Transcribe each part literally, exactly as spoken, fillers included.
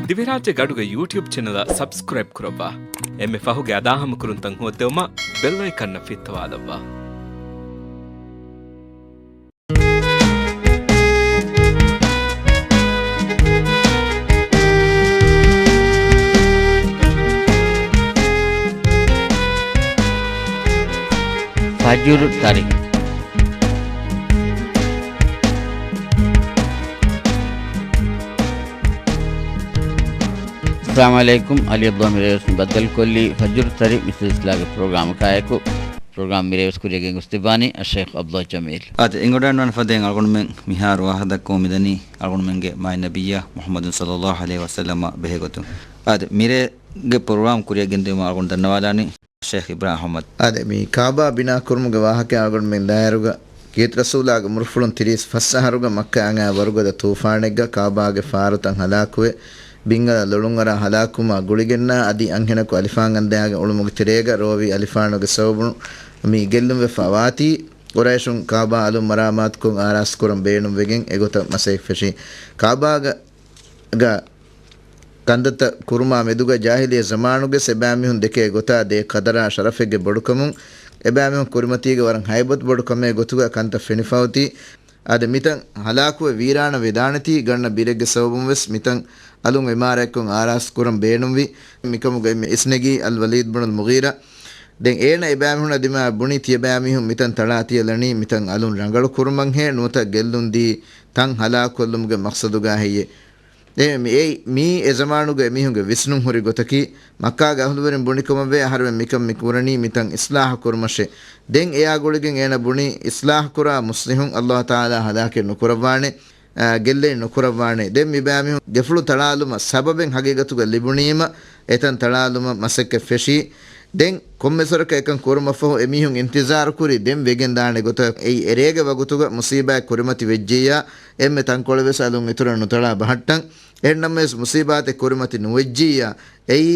ދިވެހިރާއްޖޭގެ އަޑުގެ ޔޫޓިއުބް ޗެނަލަށް ސަބްސްކްރައިބް ކުރައްވާ. އެންމެ ފަހުގެ އަދާހަމަކުރުންތައް ހޯއްދެވުމަށް ބެލް އައިކަންއަށް ފިއްތަވާލައްވާ. ފަޖުރު ތަރި. އައްސަލާމު ޢަލައިކުމް. ޢަލީ ޢަބްދުﷲ މިރޭވެސް ބައްދަލުކޮށްލީ ފަޖުރު ތަރި މިސްލަސްލާގެ ޕްރޮގްރާމަކާއެކު. ޕްރޮގްރާމް މިރޭވެސް ކުރިޔަށް ގެންގޮސްދެއްވާނީ އައްޝައިޚް ޢަބްދުﷲ ޖަމީލް. އާދެ، އެނގިވަޑައިގަންނަވާނެ ފަދައިން އަޅުގަނޑުމެން މިހާރު ވާހަކަ ދައްކަމުން މިދަނީ އަޅުގަނޑުމެންގެ މާތް ނަބިއްޔާ މުޙައްމަދު ޞައްލައްލާހު ޢަލައިހި ވަސައްލަމާ ބެހޭގޮތުން. އާދެ، މިރޭގެ ޕްރޮގްރާމް ކުރިޔަށް ގެންދިއުމަށް އަޅުގަނޑު ދަންނަވާލާނީ ޝޭޚް އިބްރާހިމް އަޙްމަދު. އާދެ، މި ކާބާ ބިނާ ކުރުމުގެ ވާހަކަ އަޅުގަނޑުމެން ދާއިރުގަ ކީރިތި ރަސޫލާގެ އުމުރުފުޅުން ތިރީސް ފަސް އަހަރުގަ މައްކާ އަނގާ ވަރުގަދަ ތޫފާނެއްގަ ކާބާގެ ފާރުތައް ހަލާކުވެ، ބިންގަލަށް ލޮޅުންއަރާ ހަލާކުވުމާ ގުޅިގެންނާ އަދި އަންހެނަކު އަލިފާން އަންދާގެ އުޅުމުގެ ތެރޭގަ ރޯވި އަލިފާނުގެ ސަބަބުން މި ގެއްލުންވެފަ ވާތީ، ޤުރައިޝުން ކާބާ އަލުން މަރާމާތުކޮށް އާރާސްތުކުރަން ބޭނުންވެގެން އެގޮތަށް މަސައްކަތް ފެށީ. ކާބާގަ ގަ ކަންތައްތައް ކުރުމާ މެދުގަ ޖާހިލިއްޔަ ޒަމާނުގެ އެބައިމީހުން ދެކޭ ގޮތާ ދޭ ޤަދަރާ ޝަރަފެއްގެ ބޮޑުކަމުން އެބައިމީހުން ކުރިމަތީގެ ވަރަށް ހައިބަތް ބޮޑު ކަމެއް ގޮތުގަ ކަންތައް ފެނިފައޮތީ. އާދެ، މިތަން ހަލާކުވެ ވީރާނަ ވެދާނެތީ ގަންނަ ބިރެއްގެ ސަބަބުން ވެސް މިތަން އަލުން އިމާރާތްކޮށް އާރާސް ކުރަން ބޭނުންވި. މިކަމުގަ އެންމެ އިސްނެގީ އަލްވަލީދު ބުނުލް މުޣީރާ. ދެން އޭނަ އެބައިމީހުންނާ ދިމާ ބުނި ތިޔަބައިމީހުން މިތަން ތަޅާ ތިޔަ ލަނީ މިތަން އަލުން ރަނގަޅު ކުރުމަށް ހޭ ނުވަތަ ގެއްލުން ދީ ތަން ހަލާކުކޮށްލުމުގެ މަޤްޞަދުގަ ހެއްޔޭ؟ އެ، މި، އެ، މީ އެ ޒަމާނުގަ އެމީހުންގެ ވިސްނުން ހުރި ގޮތަކީ، މައްކާގެ އަހުލުވެރިން ބުނިކަމަށްވޭ އަހަރުމެން މިކަން މި ކުރަނީ މިތަން އިޞްލާޙު ކުރުމަށޭ. ދެން އެއާ ގުޅިގެން އޭނަ ބުނީ، އިޞްލާޙު ކުރާ މުޞްލިޙުން ﷲ ތަޢާލާ ހަލާކެއް ނުކުރައްވާނެ، އާ، ގެއްލެއް ނުކުރައްވާނެ. ދެން މިބައިމީހުން ގެފުޅު ތަޅާލުމަށް ސަބަބެއް ހަގީގަތުގަ ލިބުނީމަ، އެތަން ތަޅާލުމަށް މަސައްކަތް ފެށީ. ދެން ކޮންމެސްވަރަކަށް އެކަން ކުރުމަށްފަހު އެމީހުން އިންތިޒާރު ކުރީ ދެން ވެގެން ދާނެ ގޮތަށް. އެއީ އެރޭގެ ވަގުތުގަ މުޞީބާތް ކުރިމަތި ވެއްޖިއްޔާ، އެންމެ ތަންކޮޅެއް ވެސް އަލުން އިތުރަށް ނުތަޅާ ބަހައްޓަން. އެހެންނަމަވެސް މުޞީބާތެއް ކުރިމަތި ނުވެއްޖިއްޔާ، އެއީ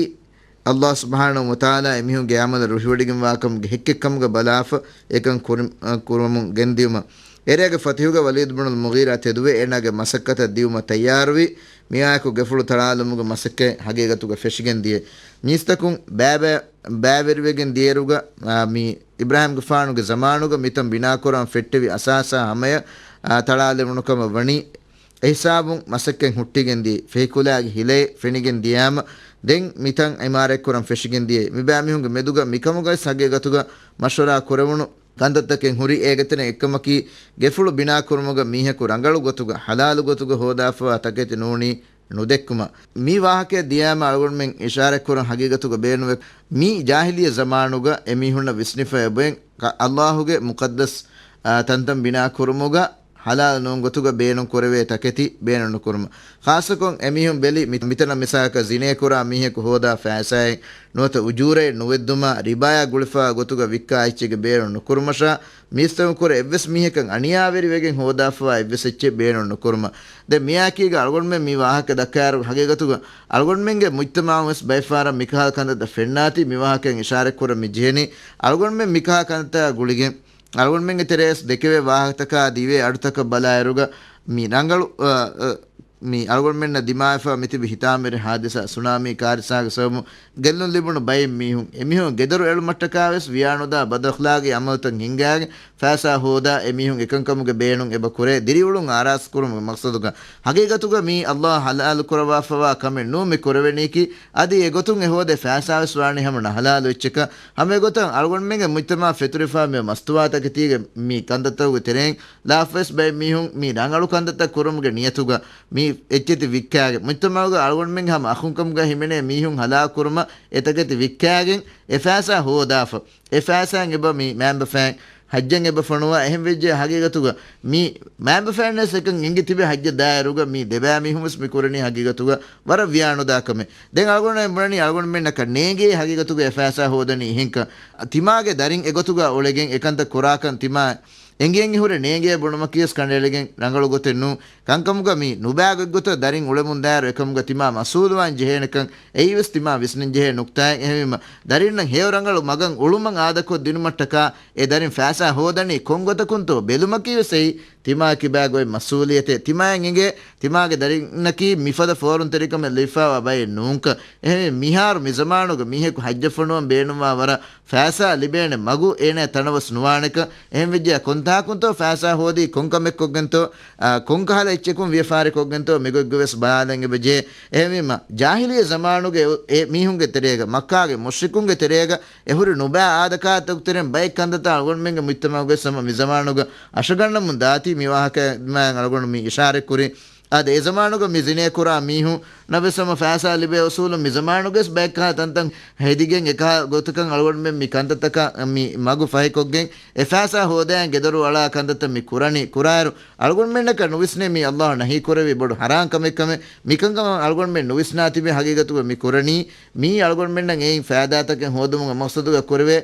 ﷲ ސުބްޙާނަހޫ ވަތަޢާލާ އެމީހުންގެ އަމަލަށް ރުހިވޮޑިގެންވާކަމުގެ ހެއްކެއްކަމުގަ ބަލާފަ، އެކަން ކުރި-، އަ، ކުރަމުން ގެންދިއުމަށް. އެރޭގެ ފަތިހުގަ ވަލީދު ބުނުލް މުޣީރާ ތެދުވެ، އޭނާގެ މަސައްކަތަށް ދިއުމަށް ތައްޔާރުވި. މިއާއެކު ގެފުޅު ތަޅާލުމުގެ މަސައްކަތް ހަގީގަތުގަ ފެށިގެން ދިޔަ. މީސްތަކުން ބައިބައި-، ބައިވެރިވެގެން ދިޔައިރުގަ، އާ، މި އިބްރާހީމްގެފާނުގެ ޒަމާނުގަ މިތަން ބިނާކުރަން ފެއްޓެވި އަސާސާ ހަމަޔަށް، އާ، ތަޅާލެވުނު ކަމަށް ވަނީ. އެހިސާބުން މަސައްކަތް ހުއްޓިގެން ދިޔަ، ފެހިކުލާގެ ހިލައެއް ފެނިގެން ދިޔާމަ، ދެން މިތަން އިމާރާތްކުރަން ފެށިގެން ދިޔަ. މިބައިމީހުންގެ މެދުގަ މިކަމުގައި ހަގީގަތުގަ މަޝްވަރާ ކުރެވުނު ކަންތައްތަކެއް ހުރި. އޭގެ ތެރެއިން އެއްކަމަކީ، ގެފުޅު ބިނާކުރުމުގަ މީހަކު ރަނގަޅު ގޮތުގަ، ޙަލާލު ގޮތުގަ ހޯދާފަވާ ތަކެތި ނޫނީ ނުދެއްކުމަށް. މި ވާހަކައަށް ދިޔާމަ އަޅުގަނޑުމެން އިޝާރަތްކުރަން ހަގީގަތުގަ ބޭނުންވެ، މި ޖާހިލިއްޔަ ޒަމާނުގަ އެމީހުންނަށް ވިސްނިފަ އެބައިން ﷲ ގެ މުޤައްދަސް، އާ، ތަންތަން ބިނާކުރުމުގަ ޙަލާލު ނޫން ގޮތުގަ ބޭނުން ކުރެވޭ ތަކެތި ބޭނުން ނުކުރުމަށް. ޚާއްޞަކޮށް އެމީހުން ބެލި މި-، މިތަނަށް މިސާލަކަށް ޒިނޭ ކުރާ މީހަކު ހޯދާ ފައިސާއެއް ނުވަތަ އުޖޫރައެއް ނުވެއްދުމާ، ރިބާޔާ ގުޅިފަވާ ގޮތުގަ ވިއްކާ އެއްޗެއްގެ ބޭނުން ނުކުރުމަށާ، މީސްތަކުން ކުރެ އެއްވެސް މީހަކަށް އަނިޔާވެރިވެގެން ހޯދާފަވާ އެއްވެސް އެއްޗެއް ބޭނުން ނުކުރުމަށް. ދެން މިއާއެކީގަ އަޅުގަނޑުމެން މި ވާހަކަ ދައްކާއިރު ހަގީގަތުގަ އަޅުގަނޑުމެންގެ މުޖްތަމަޢުން ވެސް ބައެއް ފަހަރަށް މިކަހަލަ ކަންތައްތައް ފެންނާތީ މި ވާހަކައިން އިޝާރަތްކުރަން މި ޖެހެނީ. އަޅުގަނޑުމެން މިކަހަލަ ކަންތައްތަކާ ގުޅިގެން އަޅުގަނޑުމެންގެ ތެރެއަށް ދެކެވޭ ވާހަކަތަކާ ދިވޭ އަޑުތަކަށް ބަލާއިރުގަ މި ރަނގަޅު، އަ، އަ، މި އަޅުގަނޑުމެންނަށް ދިމާވެފަ މިތިބި ހިތާމަވެރި ހާދިސާ، ސުނާމީ ކާރިސާގެ ސަބަބުން ގެއްލުން ލިބުނު ބައެއް މީހުން، އެމީހުން ގެދޮރު އެޅުމަށްޓަކާ ވެސް ވިޔާނުދާ ބަދައްޚްލާގީ ޢަމަލުތައް ހިންގާގެން ފައިސާ ހޯދާ އެމީހުން އެކަންކަމުގެ ބޭނުން އެބަ ކުރޭ، ދިރިއުޅުން އާރާސް ކުރުމުގެ މަޤްޞަދުގަ. ހަގީގަތުގަ މީ ﷲ ޙަލާލު ކުރައްވާފަވާ ކަމެއް ނޫން މި ކުރެވެނީކީ، އަދި އެގޮތުން އެ ހޯދޭ ފައިސާ ވެސް ވާނީ ހަމަ ނަހަލާލު އެއްޗަކަށް. ހަމަ އެގޮތަށް އަޅުގަނޑުމެންގެ މުޖްތަމަޢަށް ފެތުރިފާ މި މަސްތުވާތަކެތީގެ މި ކަންތައްތަކުގެ ތެރެއިން ލާފަވެސް ބައެއް މީހުން މި ރަނގަޅު ކަންތައްތައް ކުރުމުގެ ނިޔަތުގަ މި އެއްޗެތި ވިއްކާގެން، މުޖްތަމަޢުގަ އަޅުގަނޑުމެންގެ ހަމަ އަޚުންކަމުގަ ހިމެނޭ މީހުން ހަލާކު ކުރުމަށް އެ ތަކެތި ވިއްކާގެން އެ ފައިސާ ހޯދާފަ. އެ ފައިސާއިން އެބަ މި މައިންބަފައިން ޙައްޖަށް އެބަ ފޮނުވާ. އެހެން ވެއްޖެ ހަގީގަތުގަ މި މައިންބަފައިންނަށް ވެސް އެކަން އެނގި ތިބެ ޙައްޖަށް ދާއިރުގަ މި ދެބައިމީހުން ވެސް މި ކުރަނީ ހަގީގަތުގަ ވަރަށް ވިޔާނުދާ ކަމެއް. ދެން އަޅުގަނޑުމެން ބުނަނީ އަޅުގަނޑުމެންނަކަށް ނޭނގޭ ހަގީގަތުގަ އެ ފައިސާ ހޯދަނީ އެހެންކަން. ތިމާގެ ދަރިން އެގޮތުގަ އުޅެގެން އެކަންތައް ކުރާކަން ތިމާ އެނގި އެނގި ހުރެ ނޭނގޭ ބުނުމަކީ ވެސް ކަނޑައެޅިގެން ރަނގަޅު ގޮތެއް ނޫން. ކަންކަމުގަ މި ނުބައި ގޮތްގޮތަށް ދަރިން އުޅެމުން ދާއިރު އެކަމުގަ ތިމާ މަސްއޫލުވާން ޖެހޭނެކަން އެއީ ވެސް ތިމާ ވިސްނަން ޖެހޭ ނުކްތާއެއް. އެހެންވީމަ ދަރިންނަށް ހެޔޮ ރަނގަޅު މަގަށް އުޅުމަށް އާދަކޮށް ދިނުމަށްޓަކާ އެ ދަރިން ފައިސާ ހޯދަނީ ކޮން ގޮތަކުންތޯ ބެލުމަކީ ވެސް އެއީ ތިމާ ކިބާގެ އޮތް މަސްއޫލިއްޔަތެއް. ތިމާއަށް އެނގޭ ތިމާގެ ދަރިންނަކީ މިފަދަ ފޯރުންތެރިކަމެއް ލިބިފައިވާ ބައެއް ނޫންކަން. އެހެންވެ، މިހާރު މި ޒަމާނުގަ މީހަކު ޙައްޖަށް ފޮނުވަން ބޭނުންވާ ވަރަށް ފައިސާ ލިބޭނެ މަގު އޭނާ ތަނަވަސް ނުވާނެކަން. އެހެންވެއްޖެޔާ ކޮންތާކުންތޯ ފައިސާ ހޯދީ ކޮން ކަމެއްކޮށްގެންތޯ، އާ، ކޮންކަހަލަ އެއްޗަކުން ވިޔަފާރިކޮށްގެންތޯ މިގޮތްގަވެސް ބަލާލަން އެބަޖެހޭ. އެހެންވީމަ، ޖާހިލިއްޔަ ޒަމާނުގެ އެ މީހުންގެ ތެރޭގަ، މައްކާގެ މުޝްރިކުންގެ ތެރޭގަ އެ ހުރި ނުބައި އާދަކާތަކު ތެރެއިން ބައެއް ކަންތައްތައް އަޅުގަނޑުމެންގެ މުޖްތަމަޢުގަވެސް ހަމަ މި ޒަމާނުގަ އަށަގަންނަމުން ދާތީ. މި ވާހަކަ މާ އަޅުގަނޑު މި އިޝާރަތްކުރީ. އާދެ، އެ ޒަމާނުގަ މި ޒިނޭ ކުރާ މީހުންނަށް ވެސް ހަމަ ފައިސާ ލިބޭ އުސޫލުން މި ޒަމާނުގަވެސް ބައެއްކަހަލަ ތަންތަން ހެދިގެން އެކަހަލަ ގޮތަކަށް އަޅުގަނޑުމެން މި ކަންތައްތަކަށް މި މަގު ފަހިކޮށްގެން އެ ފައިސާ ހޯދައިގެން ގެދޮރު އަޅާ ކަންތައްތައް މި ކުރަނީ. ކުރާއިރު އަޅުގަނޑުމެންނަކަށް ނުވިސްނޭ މީ އައްލާހު ނަހީ ކުރެއްވި ބޮޑު ޙަރާން ކަމެއްކަމެއް. މިކަންކަމަށް އަޅުގަނޑުމެން ނުވިސްނާ ތިބެ ހަގީގަތުގަ މި ކުރަނީ. މީ އަޅުގަނޑުމެންނަށް އެއިން ފައިދާތަކެއް ހޯދުމުގެ މަޤްޞަދުގަ ކުރެވޭ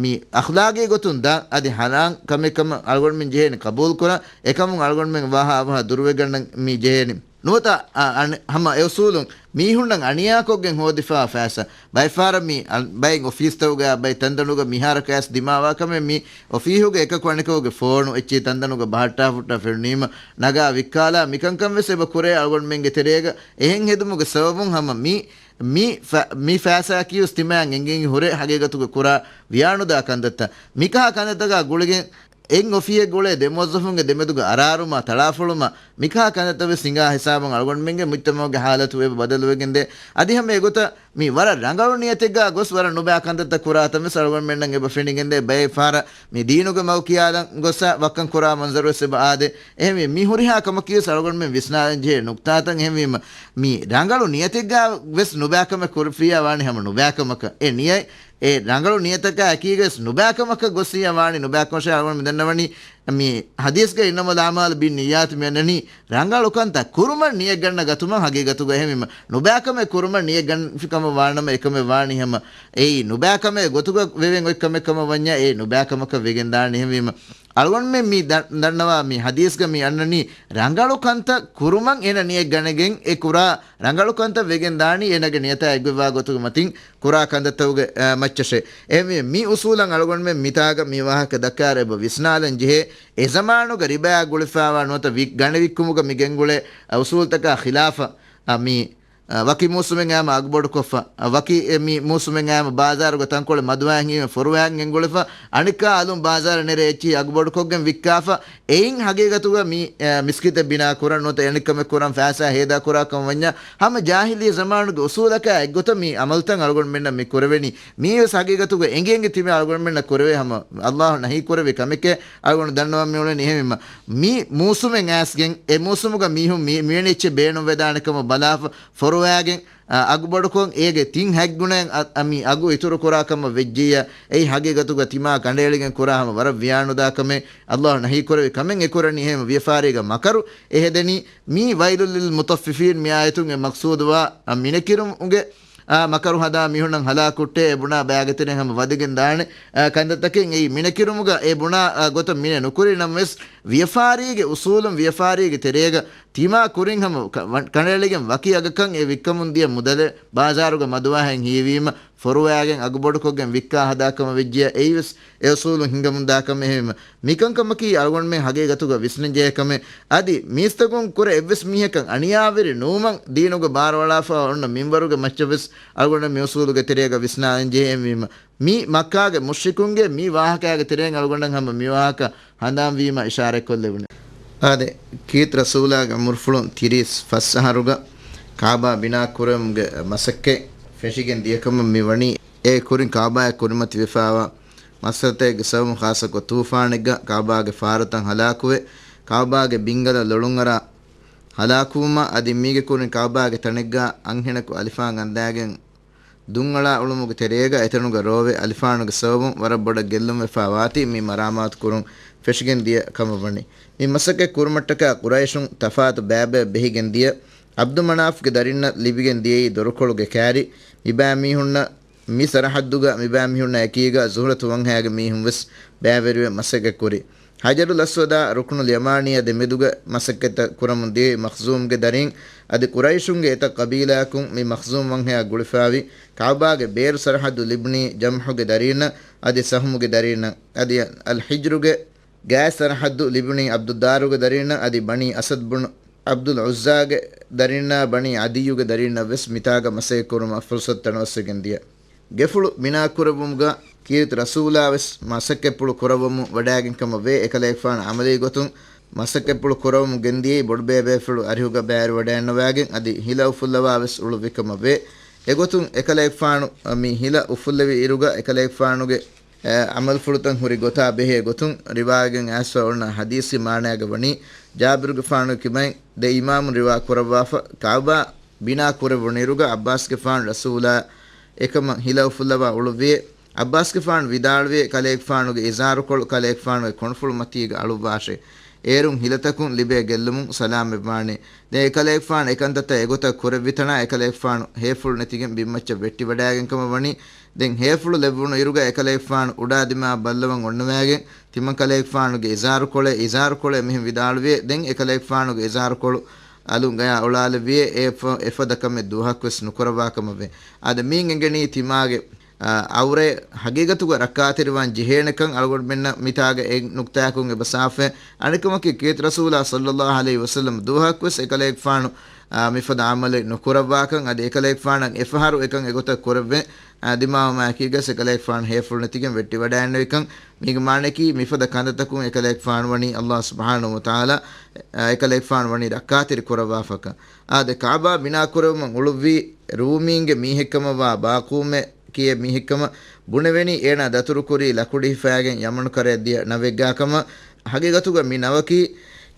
މި އަޚްލާގީ ގޮތުން ދާ އަދި ޙަރާން ކަމެއްކަމަށް އަޅުގަނޑުމެން ޖެހޭނެ ޤަބޫލުކުރަން. އެކަމުން އަޅުގަނޑުމެން ވާހާ އަވަހަށް ދުރުވެގަންނަން މި ޖެހޭނީ. ނުވަތަ އަ، އަނެ، ހަމަ އެއުސޫލުން މީހުންނަށް އަނިޔާކޮށްގެން ހޯދިފާ ފައިސާ. ބައެއްފަހަރަށް މި އަ، ބައެއް އޮފީސްތަކުގަ ބައެއް ތަންތަނުގަ މިހާރަކަށް ދިމާވާ ކަމެއް މި އޮފީހުގެ އެކަކު އަނެކަކުގެ ފޯނު އެއްޗެހި ތަންތަނުގަ ބަހައްޓާ ފުއްޓާ ފެނުނީމަ ނަގާ ވިއްކާލާ މިކަންކަން ވެސް އެބަ ކުރޭ އަޅުގަނޑުމެންގެ ތެރޭގަ. އެހެން ހެދުމުގެ ސަބަބުން ހަމަ މި، މި ފަ، މި ފައިސާއަކީ ވެސް ތިމާއަށް އެނގެން ހުރޭ ހަގީގަތުގަ ކުރާ ވިޔާނުދާ ކަންތައްތައް. މިކަހަލަ ކަންތައްތަކާ ގުޅިގެން އެއް އޮފީހެއްގަ އުޅޭ ދެ މުވައްޒަފުންގެ ދެމެދުގަ އަރާރުމާ ތަޅާފޮޅުމާ މިކަހަލަ ކަންތައްތައް ވެސް ހިނގާ ހިސާބުން އަޅުގަނޑުމެންގެ މުޖްތަމަޢުގެ ޙާލަތު އެބަ ބަދަލުވެގެންދޭ. އަދި ހަމަ އެގޮތަށް މި ވަރަށް ރަނގަޅު ނިޔަތެއްގަ ގޮސް ވަރަށް ނުބައި ކަންތައްތައް ކުރާ ތަން ވެސް އަޅުގަނޑުމެންނަށް އެބަ ފެނިގެންދޭ. ބައެއް ފަހަރަށް މި ދީނުގެ މަގު ކިޔާލަން ގޮސް ވައްކަން ކުރާ މަންޒަރު ވެސް އެބަ އާދޭ. އެހެންވީ މި ހުރިހާ ކަމަކީ ވެސް އަޅުގަނޑުމެން ވިސްނާލަން ޖެހޭ ނުކްތާތައް. އެހެންވީމަ މި ރަނގަޅު ނިޔަތެއްގަ ވެސް ނުބައިކަމެއް ކުރެފިއްޔާ ވާނީ ހަމަ ނުބައިކަމަކަށް. އެ ނިޔަތް އެ ރަނގަޅު ނިޔަތަކާ އެކީގަވެސް ނުބައިކަމަކަށް ގޮއްސިއްޔާ ވާނީ ނުބައިކަމަށޭ. އަޅުގަނޑު މި ދަންނަވަނީ މި ޙަދީޘްގައި އިންނަމަލް އަޢުމާލު ބިންނިއްޔާތި މި އަންނަނީ ރަނގަޅު ކަންތައް ކުރުމަށް ނިޔަތްގަންނަ ގަތުމަށް ހަގީގަތުގަ. އެހެންވީމަ ނުބައިކަމެއް ކުރުމަށް ނިޔަތްގަންފި ކަމަށް ވާނަމަ އެކަމެއް ވާނީ ހަމަ އެއީ ނުބައިކަމެއް ގޮތުގަ ވެވެން އޮތް ކަމެއް ކަމަށް ވަންޏާ އެ ނުބައިކަމަކަށް ވެގެން ދާނީ. އެހެންވީމަ އަޅުގަނޑުމެން މި ދަ، ދަންނަވާ މި ޙަދީޘްގަ މި އަންނަނީ ރަނގަޅު ކަންތައް ކުރުމަށް އޭނަ ނިޔަތް ގަނެގެން އެ ކުރާ ރަނގަޅު ކަންތައް ވެގެން ދާނީ އޭނަގެ ނިޔަތާ އެއްގޮތްވާ ގޮތުގެ މަތިން ކުރާ ކަންތައްތަކުގެ، އަ، މައްޗަށޭ. އެހެންވީ މި އުސޫލަށް އަޅުގަނޑުމެން މިތާގަ މި ވާހަކަ ދައްކާއިރު އެބަ ވިސްނާލަން ޖެހޭ. އެ ޒަމާނުގަ ރިބާއާ ގުޅިފައިވާ ނުވަތަ ވި، ގަނެ ވިއްކުމުގަ މި ގެންގުޅޭ، އަ، އުސޫލުތަކާ ޚިލާފަށް، އަ، މި، އަ، ވަކި މޫސުމެއް އައިމަ އަގުބޮޑުކޮށްފަ، އަ، ވަކި އެ މި މޫސުމެއް އައިމަ ބާޒާރުގަ ތަންކޮޅެއް މަދުވާ ހިނގީމަ ފޮރުވާ ގެންގުޅިފަ، އަނެއްކާ އަލުން ބާޒާރަށް ނެރޭ އެއްޗިހި އަގުބޮޑުކޮށްގެން ވިއްކާފަ، އެއިން ހަގީގަތުގަ މި، އެ، މިސްކިތެއް ބިނާ ކުރަން ނުވަތަ އެނެއްކަމެއް ކުރަން ފައިސާ ހޭދާ ކުރާ ކަމަށް ވަންޏާ، ހަމަ ޖާހިލީ ޒަމާނުގެ އުސޫލަކާ އެއްގޮތަށް މި އަމަލުތައް އަޅުގަނޑުމެންނަށް މި ކުރެވެނީ. މީވެސް ހަގީގަތުގަ އެނގި އެނގި ތިބެ އަޅުގަނޑުމެންނަށް ކުރެވޭ ހަމަ އައްލާހު ނަހީ ކުރެއްވި ކަމެކޭ. އަޅުގަނޑު ދަންނަވަން މިއުޅެނީ. އެހެންވީމަ މި މޫސުމެއް އައިސްގެން އެ މޫސުމުގަ މީހުން މި، މިވެނި އެއްޗެއް ބޭނުންވެދާނެ ކަމަށް ބަލާފަ ފޮރުވާގެން، އަ، އަގުބޮޑުކޮށް އޭގެ ތިން ހަތް ގުނައެއް އަ، އަ، މި އަގު އިތުރު ކުރާ ކަމަށް ވެއްޖިއްޔާ، އެއީ ހަގީގަތުގަ ތިމާ ކަނޑައެޅިގެން ކުރާ ހަމަ ވަރަށް ވިޔާނުދާ ކަމެއް. އައްލާހު ނަހީ ކުރެއްވި ކަމެއް އެ ކުރަނީ. އެހެން ވިޔަފާރީގަ މަކަރު އެ ހެދެނީ. މީ ވައިލު ލިލް މުޠައްފިފީން މި އާޔަތުން އެ މަޤްޞޫދުވާ، އަ، މިނެކިރުމުގެ، އަ، މަކަރު ހަދާ މީހުންނަށް ހަލާކު ހުއްޓޭ އެ ބުނާ ބައިގެ ތެރެއިން ހަމަ ވަދެގެން ދާނެ، އަ، ކަންތައްތަކެއް. އެއީ މިނެކިރުމުގަ އެ ބުނާ، އަ، ގޮތަށް މިނެ ނުކުރި ނަމަވެސް، ވިޔަފާރީގެ އުސޫލުން ވިޔަފާރީގެ ތެރޭގަ ތިމާ ކުރިން ހަމަ ކަ، ވަ، ކަނޑައެޅިގެން ވަކި އަގަކަށް އެ ވިއްކަމުން ދިޔަ މުދަލެއް ބާޒާރުގަ މަދުވާހެން ހީވީމަ، ފޮރުވާގެން އަގުބޮޑުކޮށްގެން ވިއްކާ ހަދާ ކަމަށް ވެއްޖިއްޔާ، އެއީވެސް އެ އުސޫލުން ހިނގަމުންދާ ކަމެއް. އެހެންވީމަ، މިކަންކަމަކީ އަޅުގަނޑުމެން ހަގީގަތުގަ ވިސްނަންޖެހޭ ކަމެއް. އަދި މީސްތަކުން ކުރެ އެއްވެސް މީހަކަށް އަނިޔާވެރި ނުވުމަށް ދީނުގަ ބާރުއަޅާފަ އޮންނަ މިންވަރުގެ މައްޗަށް ވެސް އަޅުގަނޑަށް މި އުސޫލުގެ ތެރޭގަ ވިސްނާލަން ޖެހޭ. އެހެންވީމަ، މި މައްކާގެ މުޝްރިކުންގެ މި ވާހަކައިގެ ތެރެއިން އަޅުގަނޑަށް ހަމަ މި ވާހަކަ ހަނދާންވީމަ އިޝާރަތްކޮށްލެވުނެ. އާދެ، ކީތް ރަސޫލާގެ އުމުރުފުޅުން ތިރީސް ފަސް އަހަރުގަ ކާބާ ބިނާ ކުރެވުމުގެ މަސައްކަތް ފެށިގެން ދިޔަކަމަށް މި ވަނީ. އެ ކުރިން ކާބާއަށް ކުރިމަތިވެފައިވާ މައްސަލަތަކެއްގެ ސަބަބުން ޚާއްޞަކޮށް ތޫފާނެއްގަ ކާބާގެ ފާރުތައް ހަލާކުވެ، ކާބާގެ ބިންގަލަށް ލޮޅުންއަރާ ހަލާކުވުމާ އަދި މީގެ ކުރިން ކާބާގެ ތަނެއްގަ އަންހެނަކު އަލިފާން އަންދާގެން ދުންއަޅާ އުޅުމުގެ ތެރޭގަ އެތަނުގަ ރޯވެ އަލިފާނުގެ ސަބަބުން ވަރަށް ބޮޑަށް ގެއްލުންވެފަ ވާތީ މި މަރާމާތު ކުރުން ފެށިގެން ދިޔަ ކަމަށް ވަނީ. މި މަސައްކަތް ކުރުމަށްޓަކާ ޤުރައިޝުން ތަފާތު ބައިބަޔަށް ބެހިގެން ދިޔަ ޢަބްދު މަނާފްގެ ދަރިންނަށް ލިބިގެން ދިޔައީ ދޮރުކޮޅުގެ ކާރި. މިބައިމީހުންނަށް މި ސަރަޙައްދުގަ މިބައިމީހުންނާ އެކީގަ ޒުހުރަތު ވަންހައިގެ މީހުން ވެސް ބައިވެރިވެ މަސައްކަތް ކުރި. ހަޖަރުލް އަސްވަދާ ރުކުނުލް ޔަމާނީއާ ދެމެދުގަ މަސައްކަތްތައް ކުރަމުން ދިޔައީ މަޚްޒޫމްގެ ދަރީން. އަދި ޤުރައިޝުންގެ އެތައް ޤަބީލާއަކުން މި މަޚްޒޫމް ވަންހަޔާ ގުޅިފައިވި ކަޢުބާގެ ބޭރު ސަރަޙައްދު ލިބުނީ ޖަމްޙުގެ ދަރީންނަށް އަދި ސަހުމުގެ ދަރީންނަށް. އަދި އަލް ޙިޖްރުގެ ގާތް ސަރަހައްދު ލިބުނީ ޢަބްދުއްދާރުގެ ދަރީންނަށް، އަދި ބަނީ އަސަދް ބުނު ޢަބްދުލް ޢުއްޒާގެ ދަރީންނާ ބަނީ ޢަދިއްޔުގެ ދަރީންނަށް ވެސް މިތާގަ މަސައްކަތް ކުރުމަށް ފުރުޞަތު ތަނަވަސްވެގެން ދިޔަ. ގެފުޅު ބިނާ ކުރެއްވުމުގަ ކީރިތި ރަސޫލާ ވެސް މަސައްކަތްޕުޅު ކުރައްވަމުން ވަޑައިގެން ކަމަށް ވޭ. އެކަލޭގެފާނު ޢަމަލީ ގޮތުން މަސައްކަތްޕުޅު ކުރައްވަމުން ގެންދިޔައީ ބޮޑުބޭބޭފުޅު އަރިހުގަ ބައިވެރިވަޑައިންނަވައިގެން އަދި ހިލަ އުފުއްލަވާ ވެސް އުޅުއްވި ކަމަށް ވޭ. އެގޮތުން އެކަލޭގެފާނު މި ހިލަ އުފުއްލެވި އިރުގަ އެކަލޭގެފާނުގެ އެ، ޢަމަލުފުޅުތައް ހުރި ގޮތާ ބެހޭ ގޮތުން ރިވާވެގެން އައިސްފަ އޮންނަ ޙަދީޘްގެ މާނައިގަ ވަނީ، ޖާބިރުގެފާނުގެ ކިބައިން ދެ އިމާމުން ރިވާ ކުރައްވާފަ، ކަޢުބާ ބިނާ ކުރެއްވުނު އިރުގަ ޢައްބާސްގެފާނު ރަސޫލާ އެކަމަށް ހިލަ އުފުއްލަވާ އުޅުއްވިއޭ. ޢައްބާސްގެފާނު ވިދާޅުވިއޭ، ކަލޭގެފާނުގެ އިޒާރުކޮޅު ކަލޭގެފާނުގެ ކޮންފުޅު މަތީގަ އަޅުއްވާށޭ. އޭރުން ހިލަތަކުން ލިބޭ ގެއްލުމުން ސަލާމަތްވާނެ. ދެން އެކަލޭގެފާނު އެކަންތައްތައް އެގޮތަށް ކުރެއްވިތަނާ އެކަލޭގެފާނު ހޭފުޅު ނެތިގެން ބިންމައްޗަށް ވެއްޓިވަޑައިގެން ކަމަށް ވަނީ. ދެން ހޭފުޅު ލެއްވުނު އިރުގަ އެކަލޭގެފާނު އުޑާ ދިމާ ބައްލަވަން އޮންނަވައިގެން ތިމަން ކަލޭގެފާނުގެ އިޒާރުކޮޅޭ، އިޒާރުކޮޅޭ މިހެން ވިދާޅުވިއޭ. ދެން އެކަލޭގެފާނުގެ އިޒާރުކޮޅު އަލުން ގަޔާ އޮޅާލެއްވިއޭ. އެ ފަ-، އެފަދަ ކަމެއް ދުވަހަކުވެސް ނުކުރައްވާ ކަމަށްވޭ. އާދެ، މީން އެނގެނީ ތިމާގެ، އާ، އައުރަތް ހަގީގަތުގަ ރައްކާތެރިވާން ޖެހޭނެކަން. އަޅުގަނޑުމެންނަށް މިތާގަ އެ ނުކްތާއަކުން އެބަ ސާފެ. އަނެއްކަމަކީ، ކީރިތި ރަސޫލާ ޞައްލައްލާހު ޢަލައިހި ވަސައްލަމަ ދުވަހަކުވެސް އެކަލޭގެފާނު، އާ، މިފަދަ ޢަމަލެއް ނުކުރައްވާކަން، އަދި އެކަލޭގެފާނަށް އެފަހަރު އެކަން އެގޮތަށް ކުރެއްވެ، އާ، ދިމާވުމާއެކީގަސް އެކަލޭގެފާނު ހޭފުޅު ނެތިގެން ވެއްޓިވަޑައިންނެވިކަން. މީގެ މާނައަކީ، މިފަދަ ކަންތައްތަކުން އެކަލޭގެފާނު ވަނީ ﷲ ސުބްޙާނަހޫ ވަތަޢާލާ، އާ، އެކަލޭގެފާނު ވަނީ ރައްކާތެރި ކުރައްވާފަކަން. އާދެ، ކަޢުބާ ބިނާ ކުރެއްވުމަށް އުޅުއްވީ ރޫމީންގެ މީހެއްކަމަށްވާ ބާޤޫމެއް ކިޔޭ މީހެއްކަމަށް ބުނެވެނީ، އޭނާ ދަތުރުކުރީ ލަކުޑި ހިފައިގެން ޔަމަނު ކަރަޔަށް ދިޔަ ނަވެއްގާ ކަމަށް. ހަގީގަތުގަ މި ނަވަކީ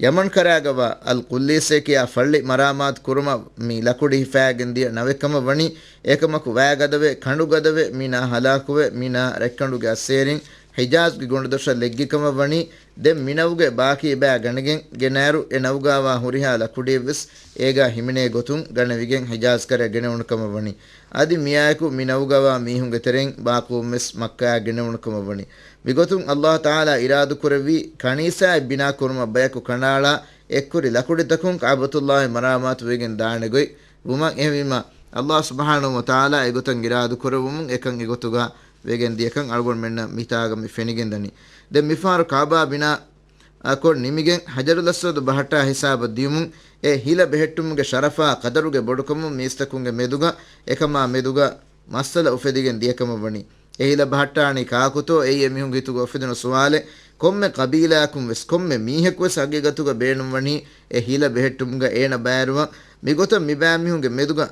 ޔަމަން ކަރާގަވާ އަލް ޤުއްލީސޭ ކިޔާ ފައްޅި މަރާމާތު ކުރުމަށް މި ލަކުޑި ހިފައިގެން ދިޔަ ނަވެއްކަމަށް ވަނީ. އެކަމަކު ވައިގަދަވެ، ކަނޑުގަދަވެ، މިނާ ހަލާކުވެ، މިނާ ރަތްކަނޑުގެ އައްސޭރިން ޙިޖާޒްގެ ގުނޑުދޮށަށް ލެއްގި ކަމަށް ވަނީ. ދެން މި ނަވުގެ ބާކީ ބައި ގަނެގެން ގެނައިރު، އެ ނަވުގަވާ ހުރިހާ ލަކުޑިއެއްވެސް އޭގާ ހިމެނޭ ގޮތުން ގަނެވިގެން ޙިޖާޒް ކަރަޔަށް ގެނެވުނު ކަމަށް ވަނީ. އަދި މިއާއެކު މި ނަވުގަވާ މީހުންގެ ތެރެއިން ބާޤޫމްވެސް މައްކާއަށް ގެނެވުނު ކަމަށް ވަނީ. މިގޮތުން ﷲ ތަޢާލާ އިރާދުކުރެއްވީ، ކަނީސާއެއް ބިނާ ކުރުމަށް ބަޔަކު ކަނޑައަޅާ، އެއްކުރި ލަކުޑިތަކުން ކަޢުބަތުﷲ މަރާމާތުވެގެން ދާނެ ގޮތް ވުމަށް. އެހެންވީމަ، ﷲ ސުބްޙާނަހޫ ވަތަޢާލާ އެގޮތަށް އިރާދުކުރެއްވުމުން އެކަން އެގޮތުގަ ވެގެން ދިޔަކަން އަޅުގަނޑުމެންނަށް މިތާގަ މި ފެނިގެންދަނީ. ދެން މިފަހަރު ކަޢުބާ ބިނާ އަކޮށް ނިމިގެން ޙަޖަރުލް އަސްވަދު ބަހައްޓާ ހިސާބަށް ދިޔުމުން، އެ ހިލަ ބެހެއްޓުމުގެ ޝަރަފާ ޤަދަރުގެ ބޮޑުކަމުން މީސްތަކުންގެ މެދުގަ އެކަމާ މެދުގަ މައްސަލަ އުފެދިގެން ދިޔަކަމަށް ވަނީ. އެ ހިލަ ބަހައްޓާނީ ކާކުތޯ؟ އެއީ އެމީހުންގެ ހިތުގަ އުފެދުނު ސުވާލެއް. ކޮންމެ ޤަބީލާއަކުން ވެސް، ކޮންމެ މީހަކު ވެސް ހަގީގަތުގަ ބޭނުންވަނީ އެ ހިލަ ބެހެއްޓުމުގަ އޭނަ ބައިވެރިވަން. މިގޮތަށް މިބައިމީހުންގެ މެދުގަ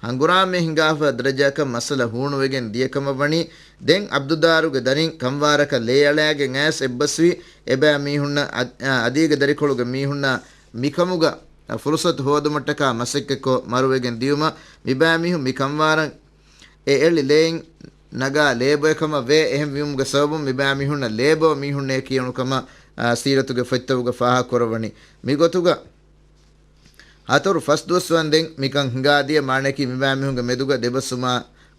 ހަނގުރާމައެއް ހިނގާފަ ދަރަޖައަކަށް މައްސަލަ ހޫނުވެގެން ދިޔަކަމަށް ވަނީ. ދެން ޢަބްދުއްދާރުގެ ދަރިން ކަންވާރަކަށް ލޭ އަޅައިގެން އައިސް އެއްބަސްވީ، އެބައިމީހުންނަށް އަދ-، އަދީގެ ދަރިކޮޅުގެ މީހުންނާ މިކަމުގަ ފުރުޞަތު ހޯދުމަށްޓަކާ މަސައްކަތްކޮށް މަރުވެގެން ދިޔުމަށް މިބައިމީހުން މި ކަންވާރަށް އެ އެޅި ލޭއިން ނަގާ ލޭބޯއެއް ކަމަށް ވޭ. އެހެން ވީމުގެ ސަބަބުން މިބައިމީހުންނަށް ލޭބޯ މީހުންނޭ ކިޔުނު ކަމަށް، އާ، ސީރަތުގެ ފޮތްތަކުގަ ފާހަގަކުރައްވަނީ. މިގޮތުގަ ހަތަރު ފަސް ދުވަސް ވަންދެން މިކަން ހިނގާދިޔަ މާނައަކީ މިބައިމީހުންގެ މެދުގަ ދެބަސްވުމާ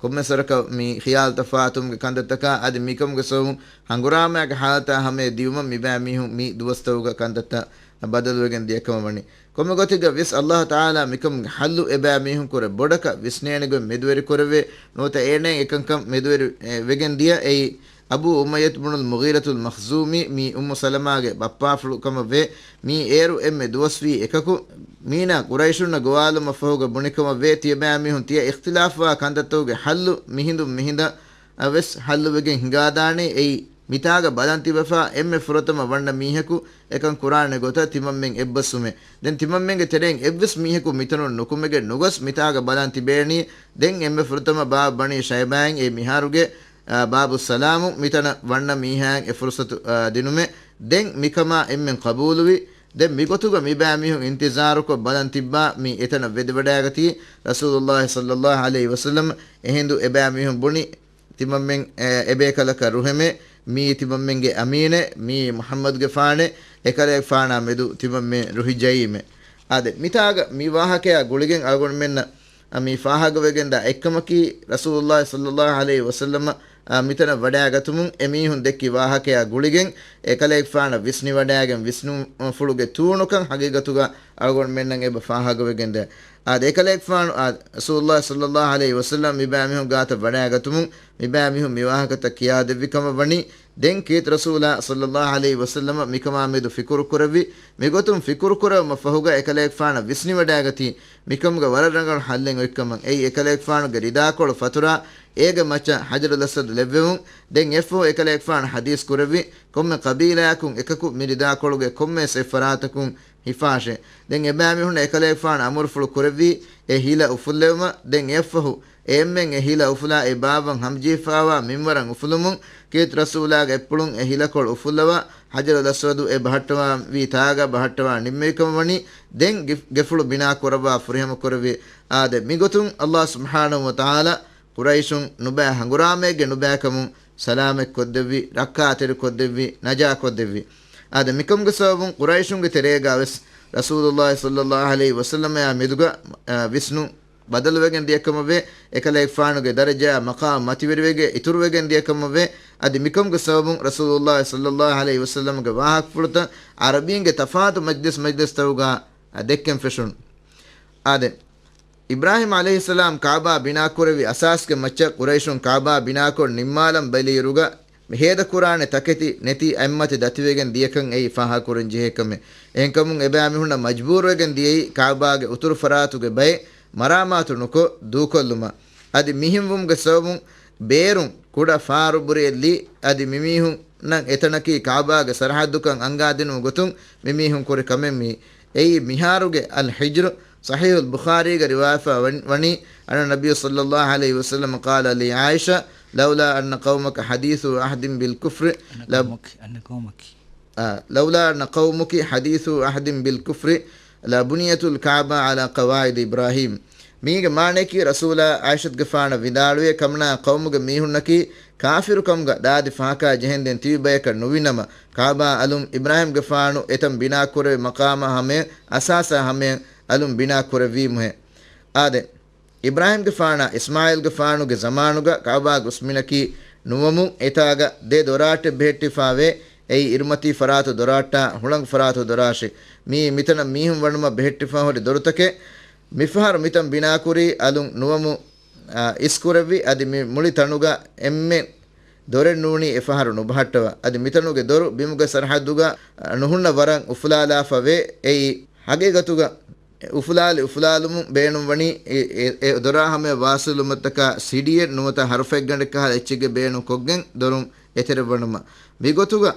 ކޮންމެސް ވަރަކަށް މި ޚިޔާލު ތަފާތުވުމުގެ ކަންތައްތަކާ އަދި މިކަމުގެ ސަބަބުން ހަނގުރާމައިގެ ޙާލަތާ ހަމަޔަށް ދިޔުމަށް މިބައިމީހުން މި ދުވަސްތަކުގަ ކަންތައްތައް ބަދަލުވެގެން ދިޔަކަމަށް ވަނީ. ކޮންމެ ގޮތެއްގަ ވިޔަސް ﷲ ތަޢާލާ މިކަމުގެ ޙައްލު އެބައިމީހުން ކުރެ ބޮޑަކަށް ވިސްނޭނެ ގޮތް މެދުވެރި ކުރެވޭ. ނުވަތަ އޭނައަށް އެކަންކަން މެދުވެރި، އެ، ވެގެން ދިޔަ އެއީ އަބޫ އުމައްޔަތު ބުނުލް މުޣީރަތުލް މަޚްޒޫމީ މީ އުއްމު ސަލަމާގެ ބައްޕާފުޅު ކަމަށް ވޭ. މީ އޭރު އެންމެ ދުވަސްވީ އެކަކު. މީނާ ޤުރައިޝުންނަށް ގޮވާލުމަށް ފަހުގަ ބުނިކަމަށް ވޭ، ތިޔަބައިމީހުން ތިޔަ އިޚްތިލާފުވާ ކަންތައްތަކުގެ ޙައްލު މިހިނދުން މިހިނދަށް އަށް ވެސް ޙައްލުވެގެން ހިނގާދާނީ. އެއީ، މިތާގަ ބަލަން ތިބެފާ އެންމެ ފުރަތަމަ ވަންނަ މީހަކު އެކަން ކުރާނެ ގޮތަށް ތިމަންމެން އެއްބަސްވުމެއް. ދެން ތިމަންމެންގެ ތެރެއިން އެއްވެސް މީހަކު މިތަނުން ނުކުމެގެން ނުގޮސް މިތާގަ ބަލަން ތިބޭނީ. ދެން އެންމެ ފުރަތަމަ ބާބު ބަނީ ޝައިބާއިން އެ މިހާރުގެ، އާ، ބާބު ސަލާމު މިތަނަށް ވަންނަ މީހާއަށް އެ ފުރުޞަތު، އާ، ދިނުމެއް. ދެން މިކަމާ އެންމެން ޤަބޫލުވި. ދެން މިގޮތުގަ މިބައިމީހުން އިންތިޒާރުކޮށް ބަލަން ތިއްބާ މީ އެތަނަށް ވެދެވަޑައިގަތީ ރަސޫލުﷲ ޞައްލަﷲ ޢަލައިހި ވަސައްލަމް. އެހިނދު އެބައިމީހުން ބުނި، ތިމަންމެން، އެ، އެބޭކަލަކަށް ރުހެމޭ، މީ ތިމަންމެންގެ އަމީނެއް، މީ މުޙައްމަދުގެފާނެއް، އެކަލޭގެފާނާ މެދު ތިމަންމެން ރުހި ޖައީމެ. އާދެ، މިތާގަ މި ވާހަކަޔާ ގުޅިގެން އަޅުގަނޑުމެންނަށް މި ފާހަގަވެގެންދާ އެއްކަމަކީ، ރަސޫލުﷲ ޞައްލަﷲ ޢަލައިހި ވަސައްލަމަ، އާ، މިތަނަށް ވަޑައިގަތުމުން އެމީހުން ދެއްކި ވާހަކަޔާ ގުޅިގެން، އެކަލޭގެފާނަށް ވިސްނިވަޑައިގެން ވިސްނުންފުޅުގެ ތޫނުކަން ހަގީގަތުގަ އަޅުގަނޑުމެންނަށް އެބަ ފާހަގަވެގެންދޭ. އާދެ، އެކަލޭގެފާނު، އާ، ރަސޫލުﷲ ޞައްލަﷲ ޢަލައިހި ވަސައްލަމް މިބައިމީހުން ގާތަށް ވަޑައިގަތުމުން، މިބައިމީހުން މި ވާހަކަތައް ކިޔާދެއްވި ކަމަށް ވަނީ، ދެން ކީރިތި ރަސޫލާ ޞައްލައްލާހު ޢަލައިހި ވަސައްލަމަ މިކަމާ މެދު ފިކުރު ކުރެއްވި. މިގޮތުން ފިކުރު ކުރެއްވުމަށް ފަހުގަ އެކަލޭގެފާނަށް ވިސްނިވަޑައިގަތީ މިކަމުގަ ވަރަށް ރަނގަޅު ޙައްލެއް އޮތްކަމަށް. އެއީ އެކަލޭގެފާނުގެ ރިދާކޮޅު ފަތުރާ އޭގެ މައްޗަށް ޙަޖަރުލް އަސްވަދު ލެއްވެވުން. ދެން އެއަށްފަހު އެކަލޭގެފާނު ޙަދީޘް ކުރެއްވި، ކޮންމެ ޤަބީލާއަކުން އެކަކު މި ރިދާކޮޅުގެ ކޮންމެވެސް އެއް ފަރާތަކުން ހިފާށޭ. ދެން އެބައިމީހުންނަށް އެކަލޭގެފާނު އަމުރުފުޅު ކުރެއްވީ އެ ހިލަ އުފުއްލެވުމަށް. ދެން އެއަށްފަހު އެ އެންމެން އެ ހިލަ އުފުލާ އެ ބާވަން ހަމަޖެހިފައިވާ މިންވަރަށް އުފުލުމުން ކީރިތި ރަސޫލާގެ އަތްޕުޅުން އެ ހިލަކޮޅު އުފުއްލަވާ، ޙަޖަރުލް އަސްވަދު އެ ބަހައްޓަވާ ވީ ތާގަ ބަހައްޓަވާ ނިންމެވިކަމަށް ވަނީ. ދެން ގި-، ގެފުޅު ބިނާ ކުރައްވާ ފުރިހަމަ ކުރެއްވި. އާދެ، މިގޮތުން ﷲ ސުބްޙާނަހޫ ވަތަޢާލާ ޤުރައިޝުން ނުބައި ހަނގުރާމައެއްގެ ނުބައިކަމުން ސަލާމަތް ކޮށްދެއްވި، ރައްކާތެރި ކޮށްދެއްވި، ނަޖާ ކޮށްދެއްވި. އާދެ، މިކަމުގެ ސަބަބުން ޤުރައިޝުންގެ ތެރޭގަ ވެސް ރަސޫލުﷲ ޞައްލައްލާހު ޢަލައިހި ވަސައްލަމައާ މެދުގަ، އަ، ވިސްނުން ބަދަލުވެގެން ދިޔަކަމަށްވޭ، އެކަލޭގެފާނުގެ ދަރަޖައާ މަޤާމް މަތިވެރިވެގެ އިތުރުވެގެން ދިޔަކަމަށްވޭ. އަދި މިކަމުގެ ސަބަބުން ރަސޫލުﷲ ޞައްލައްލާހު ޢަލައިހި ވަސައްލަމްގެ ވާހަކަފުޅުތައް ޢަރަބީންގެ ތަފާތު މަޖްލިސް މަޖްލިސްތަކުގަ، އަ، ދެއްކެން ފެށުނު. އާދެ، އިބްރާހީމް ޢަލައިހިއްސަލާމް ކަޢުބާ ބިނާކުރެއްވި އަސާސްގެ މައްޗަށް ޤުރައިޝުން ކަޢުބާ ބިނާކޮށް ނިންމާލަން ބެލިއިރުގަ، ހޭދަކުރާނެ ތަކެތި ނެތި އަތްމަތި ދަތިވެގެން ދިޔަކަން އެއީ ފާހަގަކުރަން ޖެހޭ ކަމެއް. އެހެންކަމުން އެބައިމީހުންނަށް މަޖްބޫރުވެގެން ދިޔައީ ކަޢުބާގެ އުތުރު ފަރާތުގެ ބައެއް މަރާމާތު ނުކޮށް ދޫކޮށްލުމަށް. އަދި މިހެންވުމުގެ ސަބަބުން ބޭރުން ކުޑަ ފާރު ބުރިއެއް ލީ، އަދި މިމީހުންނަށް އެތަނަކީ ކަޢުބާގެ ސަރަޙައްދުކަން އަންގާދިނުމުގެ ގޮތުން މިމީހުން ކުރި ކަމެއް މީ. އެއީ މިހާރުގެ އަލް ޙިޖްރު. ޞަޙީޙުލް ބުޚާރީގަ ރިވާޔަތްވެފަ ވަން-، ވަނީ، أن النبي صلى الله عليه وسلم قال لعائشة: لولا أن قومك حديثو عهد بالكفر أن ل-، قومك، أن قومك. آه، لولا أن قومك حديثو عهد بالكفر لبنيت الكعبة على قواعد إبراهيم. މީގެ މާނަޔަކީ، ރަސޫލާ ޢާއިޝަތުގެފާނަށް ވިދާޅުވި، ކަމަނާ ޤައުމުގެ މީހުންނަކީ ކާފިރުކަމުގަ ދާދި ފަހަކާ ޖެހެންދެން ތިބި ބަޔަކަށް ނުވިނަމަ، ކަޢުބާ އަލުން އިބްރާހީމްގެފާނު އެތަން ބިނާކުރެވި މަޤާމާ ހަމަޔަށް، އަސާސާ ހަމަޔަށް އަލުން ބިނާކުރެއްވީމުހޭ. އާދެ، އިބްރާހީމްގެފާނާ އިސްމާޢީލްގެފާނުގެ ޒަމާނުގަ ކަޢުބާގެ އުސްމިނަކީ ނުވަމުން އެތާގަ ދެ ދޮރާށޭ ބެހެއްޓިފާވޭ. އެއީ އިރުމަތީ ފަރާތު ދޮރާށާ ހުޅަނގު ފަރާތު ދޮރާށޭ. މިއީ މިތަނަށް މީހުން ވަނުމަށް ބެހެއްޓިފާ ހުރި ދޮރުތަކެއް. މިފަހަރު މިތަން ބިނާކުރީ އަލުން ނުވަމުން، އާ، އިސްކުރެއްވި. އަދި މި މުޅި ތަނުގަ އެންމެ ދޮރެއް ނޫނީ އެފަހަރު ނުބަހައްޓަވާ. އަދި މިތަނުގެ ދޮރު ބިމުގެ ސަރަޙައްދުގަ، އަ، ނުހުންނަ ވަރަށް އުފުލާލާފަ ވޭ. އެއީ ހަގީގަތުގަ އުފުލާލި އުފުލާލުމުން ބޭނުންވަނީ އެ، އެ، އެ ދޮރާ ހަމަޔަށް ވާސިލުވުމަށްޓަކާ ސިޑިއެއް ނުވަތަ ހަރުފެއްގަނޑެއް ކަހަލަ އެއްޗެއްގެ ބޭނުން ކޮށްގެން ދޮރުން އެތެރެވަނުމަށް. މިގޮތުގަ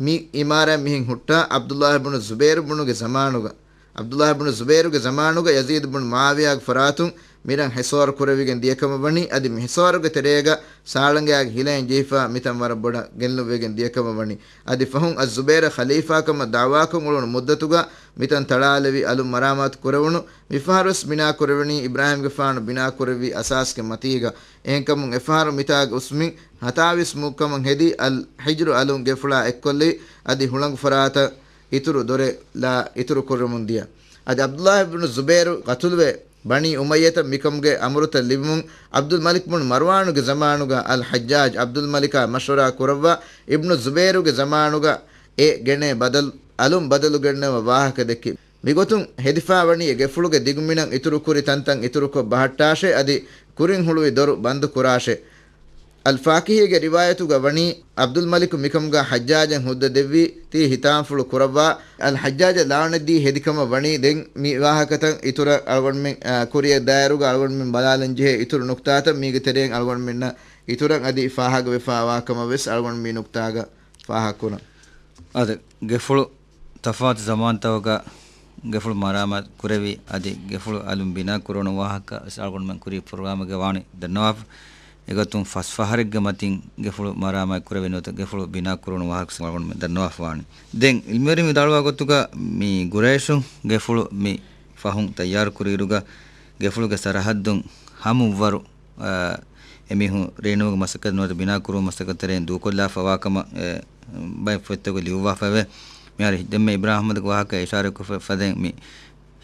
މި އިމާރާތް މިހެން ހުއްޓާ ޢަބްދުﷲ ބުނު ޒުބައިރު ބުނުގެ ޒަމާނުގަ، ޢަބްދުﷲ ބުނު ޒުބައިރުގެ ޒަމާނުގަ ޔަޒީދު ބުނު މުޢާވިޔާގެ ފަރާތުން މިރަށް ހިޞާރު ކުރެވިގެން ދިޔަކަމަށް ވަނީ. އަދި މި ހިޞާރުގެ ތެރޭގަ ސާޅަނގާގެ ހިލައިން ޖެހިފާ މިތަން ވަރަށް ބޮޑަށް ގެއްލުންވެގެން ދިޔަކަމަށް ވަނީ. އަދި ފަހުން އައްޒުބައިރަށް ޚަލީފާކަމަށް ދަޢުވާކޮށް އުޅުނު މުއްދަތުގަ މިތަން ތަޅާލެވި އަލުން މަރާމާތު ކުރެވުނު. މިފަހަރުވެސް ބިނާކުރެވެނީ އިބްރާހީމްގެފާނު ބިނާކުރެއްވި އަސާސްގެ މަތީގަ. އެހެންކަމުން އެފަހަރު މިތާގެ އުސްމިން ހަތާވީސް މޫކަމަށް ހެދި އަލް ޙިޖްރު އަލުން ގެފުޅާ އެއްކޮށްލީ. އަދި ހުޅަނގު ފަރާތަށް އިތުރު ދޮރެއް ލާ އިތުރު ކުރަމުން ދިޔަ. އަދި ޢަބްދުﷲ ބުނު ޒުބައިރު ޤަތުލުވެ، ބަނީ އުމައްޔަތަށް މިކަމުގެ އަމުރުތައް ލިބުމުން، ޢަބްދުލް މަލިކް ބުނު މަރްވާނުގެ ޒަމާނުގަ އަލް ޙައްޖާޖް ޢަބްދުލް މަލިކާ މަޝްވަރާ ކުރައްވާ، އިބްނު ޒުބައިރުގެ ޒަމާނުގަ އެ ގެނޭ ބަދަލު، އަލުން ބަދަލު ގެންނަވަން ވާހަކަ ދެއްކި. މިގޮތުން ހެދިފާވަނީ އެ ގެފުޅުގެ ދިގުމިނަށް އިތުރުކުރި ތަންތަން އިތުރުކޮށް ބަހައްޓާށޭ އަދި ކުރިން ހުޅުވި ދޮރު ބަންދު ކުރާށޭ. އަލް ފާކިހީގެ ރިވާޔަތުގަ ވަނީ، ޢަބްދުލް މަލިކު މިކަމުގަ ޙައްޖާޖަށް ހުއްދަ ދެއްވީ ތީ ހިތާމަފުޅު ކުރައްވާ، އަލް ޙައްޖާޖަށް ލާނަތް ދީ ހެދިކަމަށް ވަނީ. ދެން މި ވާހަކަތައް އިތުރަށް އަޅުގަނޑުމެން، އާ، ކުރިއަށް ދާއިރުގަ އަޅުގަނޑުމެން ބަލާލަން ޖެހޭ އިތުރު ނުކްތާތައް މީގެ ތެރެއިން އަޅުގަނޑުމެންނަށް އިތުރަށް އަދި ފާހަގަވެފާވާ ކަމަށް ވެސް އަޅުގަނޑު މި ނުކްތާގަ ފާހަގަކުރަން. އާދެ، ގެފުޅު ތަފާތު ޒަމާންތަކުގަ ގެފުޅު މަރާމާތު ކުރެވި، އަދި ގެފުޅު އަލުން ބިނާ ކުރުވަނު ވާހަކަ ވެސް އަޅުގަނޑުމެން ކުރީ ޕްރޮގްރާމެއްގަ ވާނީ ދަންނަވާފަ. އެގޮތުން ފަސް ފަހަރެއްގެ މަތިން ގެފުޅު މަރާމާތު ކުރެވި ނުވަތަ ގެފުޅު ބިނާ ކުރުވަނު ވާހަކަ ވެސް އަޅުގަނޑުމެން ދަންނަވާފަ ވާނީ. ދެން އިލްމުވެރިން ވިދާޅުވާ ގޮތުގަ މި ގުރައިޝުން ގެފުޅު މި ފަހުން ތައްޔާރު ކުރިއިރުގަ ގެފުޅުގެ ސަރަހައްދުން ހަމައަށްވަރު އާ، އެމީހުން ރޭނުމުގެ މަސައްކަތް ނުވަތަ ބިނާ ކުރުމުގެ މަސައްކަތް ތެރެއިން ދޫކޮށްލާފަ ވާކަމަށް، އެ، ބައެއް ފޮތްތަކުގަ ލިޔުއްވާފައެވެ. މިހާރު ދެންމެ އިބްރާހިމް އަޙްމަދުގެ ވާހަކަ އިޝާރަތްކޮށްފަ ދެން މި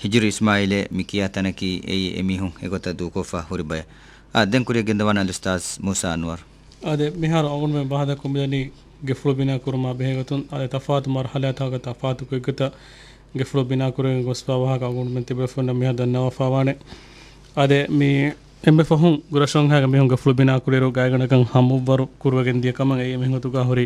ހިޖުރު އިސްމާއީލޭ މި ކިޔާ ތަނަކީ އެއީ އެމީހުން އެގޮތަށް ދޫކޮށްފަ ހުރި ބަޔަށް. އާ، ދެން ކުރިއަށް ގެންދަވާނެ އަލްއުސްތާޛް މޫސާ އަންވަރު. އާދެ، މިހާރު އަޅުގަނޑުމެން ވާހަކަ ދައްކަމުން މިދަނީ ގެފުޅު ބިނާ ކުރުމާ ބެހޭ ގޮތުން، އާދެ، ތަފާތު މަރުޙަލާތަކުގަ ތަފާތު ކުއްގަތައް ގެފުޅު ބިނާ ކުރެވިގެން ގޮސްފަ ވާހަކަ އަޅުގަނޑުމެން ތިބޭފުޅުންނަށް މިހާ ދަންނަވާފަ ވާނެ. އާދެ، މި އެންމެ ފަހުން ގުރަޝްވަންހާގެ މީހުން ގެފުޅު ބިނާކުރިއިރު ގާތްގަނޑަކަށް ހަމަވަރު ކުރުވެގެން ދިޔަ ކަމަށް އެއީ އެމީހުން ގޮތުގަ ހުރި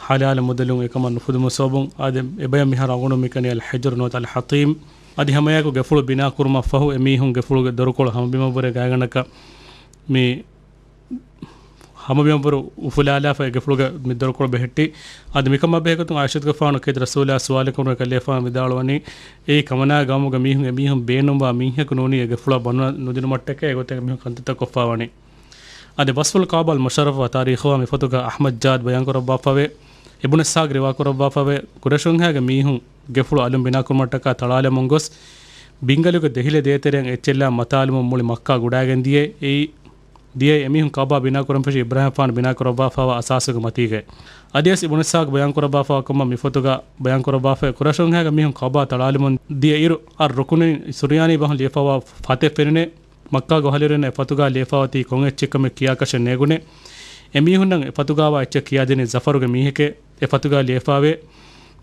ހަލާލު މުދަލުން އެކަމަށް ނުފުދުމު ސަބަބުން. އާދެ، އެބަޔަށް މިހާރު އަޅުގަނޑު މިކަނީ އަލް ހިޖުރު ނުވަތަ އަލް ޙަޠީމް. އަދި ހަމައެއާއެކު ގެފުޅު ބިނާކުރުމަށް ފަހު އެމީހުން ގެފުޅުގެ ދޮރުކޮޅު ހަމަބިމަށްވުރެ ގާތްގަނޑަކަށް މި ހަމަބިމަށްވުރެ އުފުލާލާފަ އެ ގެފުޅުގެ މި ދޮރުކޮޅު ބެހެއްޓި. އަދި މިކަމާ ބެހޭގޮތުން ޢާއިޝަތުގެފާނު ކީރިތި ރަސޫލާ ސުވާލެއް ކުރުމުން އެކަލޭފާނު ވިދާޅުވަނީ، އެއީ ކަމަނާ ގައުމުގެ މީހުން އެމީހުން ބޭނުންވާ މީހަކު ނޫނީ އެ ގެފުޅަށް ބަނޑު ނުދިނުމަށްޓަކައި އެގޮތަށް އެމީހުން ކަންތައްތައް ކޮށްފާވަނީ. އަދި ބަސްފުޅު ކަޢުބާ އަލް މުޝައްރަފާ ތާރީޚުވާ މި ފޮތުގަ އަޙްމަދު ޖާދް ބަޔާންކުރައްވާފަވޭ، އިބުނު އިސްޙާޤް ރިވާކުރައްވާފަވޭ، ޤުރައިޝުންހާގެ މީހުން ގެފުޅު އަލުން ބިނާކުރުމަށްޓަކާ ތަޅާލަމުން ގޮސް، ބިންގަލުގެ ދެހިލެއް ދޭތެރެއަށް އެއްޗެއްލާ މަތާލުމުން މުޅި މައްކާ ގުޑާގެން ދިޔައީ. ދިޔައީ އެމީހުން ކަޢުބާ ބިނާކުރަން ފެށި އިބްރާހީމްފާނު ބިނާކުރައްވާފައިވާ އަސާސުގެ މަތީގައި. އަދިވެސް އިބުނު އިސްޙާޤް ބަޔާންކުރައްވާފައިވާ ކަމަށް މި ފޮތުގަ ބަޔާންކުރައްވާފައި، ޤުރައިޝުންހާގެ މީހުން ކަޢުބާ ތަޅާލަމުން ދިޔައިރު، އައް ރުކުނީ ސުރިޔާނީ ބަހުން ލިޔެފައިވާ ފަތެއް ފެނުނޭ. މައްކާގެ އަހުލުވެރިންނަށް އެ ފަތުގާ ލިޔެފައިވާތީ ކޮން އެއްޗެއްކަމެއް ކިޔާކަށެއް ނޭގުނޭ. އެމީހުންނަށް އެ ފަތުގާވާ އެއްޗެއް ކިޔާދިނީ ޒަފަރުގެ މީހެކޭ. އެ ފަތުގާ ލިޔެފައިވޭ،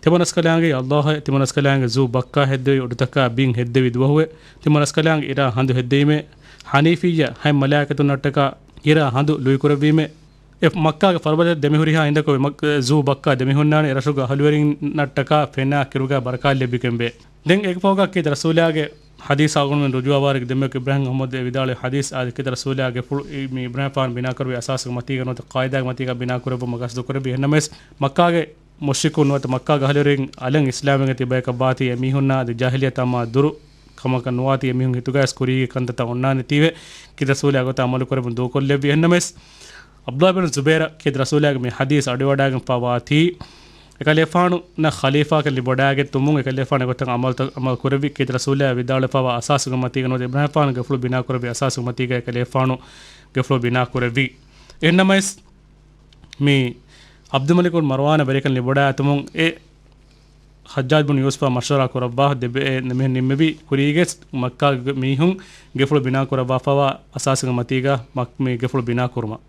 ތިމަން ރަސްކަލާނގެ ﷲ އޭ، ތިމަން ރަސްކަލާނގެ ޒޫ ބައްކާ ހެއްދެވި އުޑުތަކާ ބިން ހެއްދެވި ދުވަހުއޭ، ތިމަން ރަސްކަލާނގެ އިރާ ހަނދު ހެއްދެވީމޭ، ޙަނީފިއްޔަ ހަތް މަލާއިކަތުންނަށްޓަކާ އިރާ ހަނދު ލުއިކުރެއްވީމޭ، އެ މައްކާގެ ފަރުބަދަ ދެމިހުރިހާ ހިނދަކު އެ މައް-، ޒޫ ބައްކާ ދެމިހުންނާނެ، އެ ރަށުގެ އަހުލުވެރިންނަށްޓަކާ ފެނާ ކިރުގާ ބަރަކާތް ލެއްވިގެންވޭ. ދެން އޭގެ ފަހުގަ ކީރިތި ރަސޫލާގެ ޙަދީޘް އަޅުގަނޑުމެން ރުޖޫޢަވާރި ދެމެކު އިބްރާހީމް އަޙްމަދު އެ ވިދާޅުވި ޙަދީޘް އާދެ، ކީރިތި ރަސޫލާ ގެފުޅު މި އިބްރާހީމްފާނު ބިނާކުރެއްވި އަސާސުގެ މަތީގަ ނުވަތަ ޤާޢިދާގެ މަތީގަ ބިނާކުރެއްވުމަށް ގަސްދުކުރެއްވި. އެހެންނަމަވެސް، މައްކާގެ މުޝްރިކުން ނުވަތަ މައްކާގެ އަހުލުވެރިން އަލަށް އިސްލާމްވެގެން ތިބޭކަށް ވާތީ އެމީހުންނާ އަދި ޖާހިލިއްޔަތާ މާ ދުރު ކަމަކަށް ނުވާތީ އެމީހުން ހިތުގައިވެސް ކުރީގެ ކަންތައްތައް އޮންނާނެތީވެ، ކީރިތި ރަސޫލާ ގޮތަށް ޢަމަލުކުރެއްވުން ދޫކޮށްލެއްވި. އެހެންނަމަވެސް، ޢަބްދުﷲ ބިން ޒުބައިރަށް ކީރިތި ރަސޫލާގެ މި ޙަދީޘް އަޑުއިވަޑާގެންފާވާތީ، އެކަލޭފާނު ނަ ޚަލީފާކަން ލިބިވަޑާގެން ތުމުން އެކަލޭފާނު އެގޮތަށް ޢަމަލުތައް، ޢަމަލު ކުރެއްވި. ކީރިތި ރަސޫލާ ވިދާޅުވެފާވާ އަސާސުގެ މަތީގަ ނުވަތަ އިބްރާހީމްފާނު ގެފުޅު ބިނާކުރެއްވި އަސާސުގެ މަތީގަ އެކަލޭފާނު ގެފުޅު ބިނާކުރެއްވި. އެހެންނަމަވެސް، މި ޢަބްދުލްމަލިކު ބިން މަރްވާނަށް ވެރިކަން ލިބިވަޑާ އަތުމުން އެ ޙައްޖާޖް ބިން ޔޫސުފާ މަޝްވަރާ ކުރައްވާ ދެބެ-، އެ މިހެން ނިންމެވި ކުރީގެ މައްކާގެ މީހުން ގެފުޅު ބިނާކުރައްވާފައިވާ އަސާސުގެ މަތީގަ މަ-، މި ގެފުޅު ބިނާކުރުމަށް.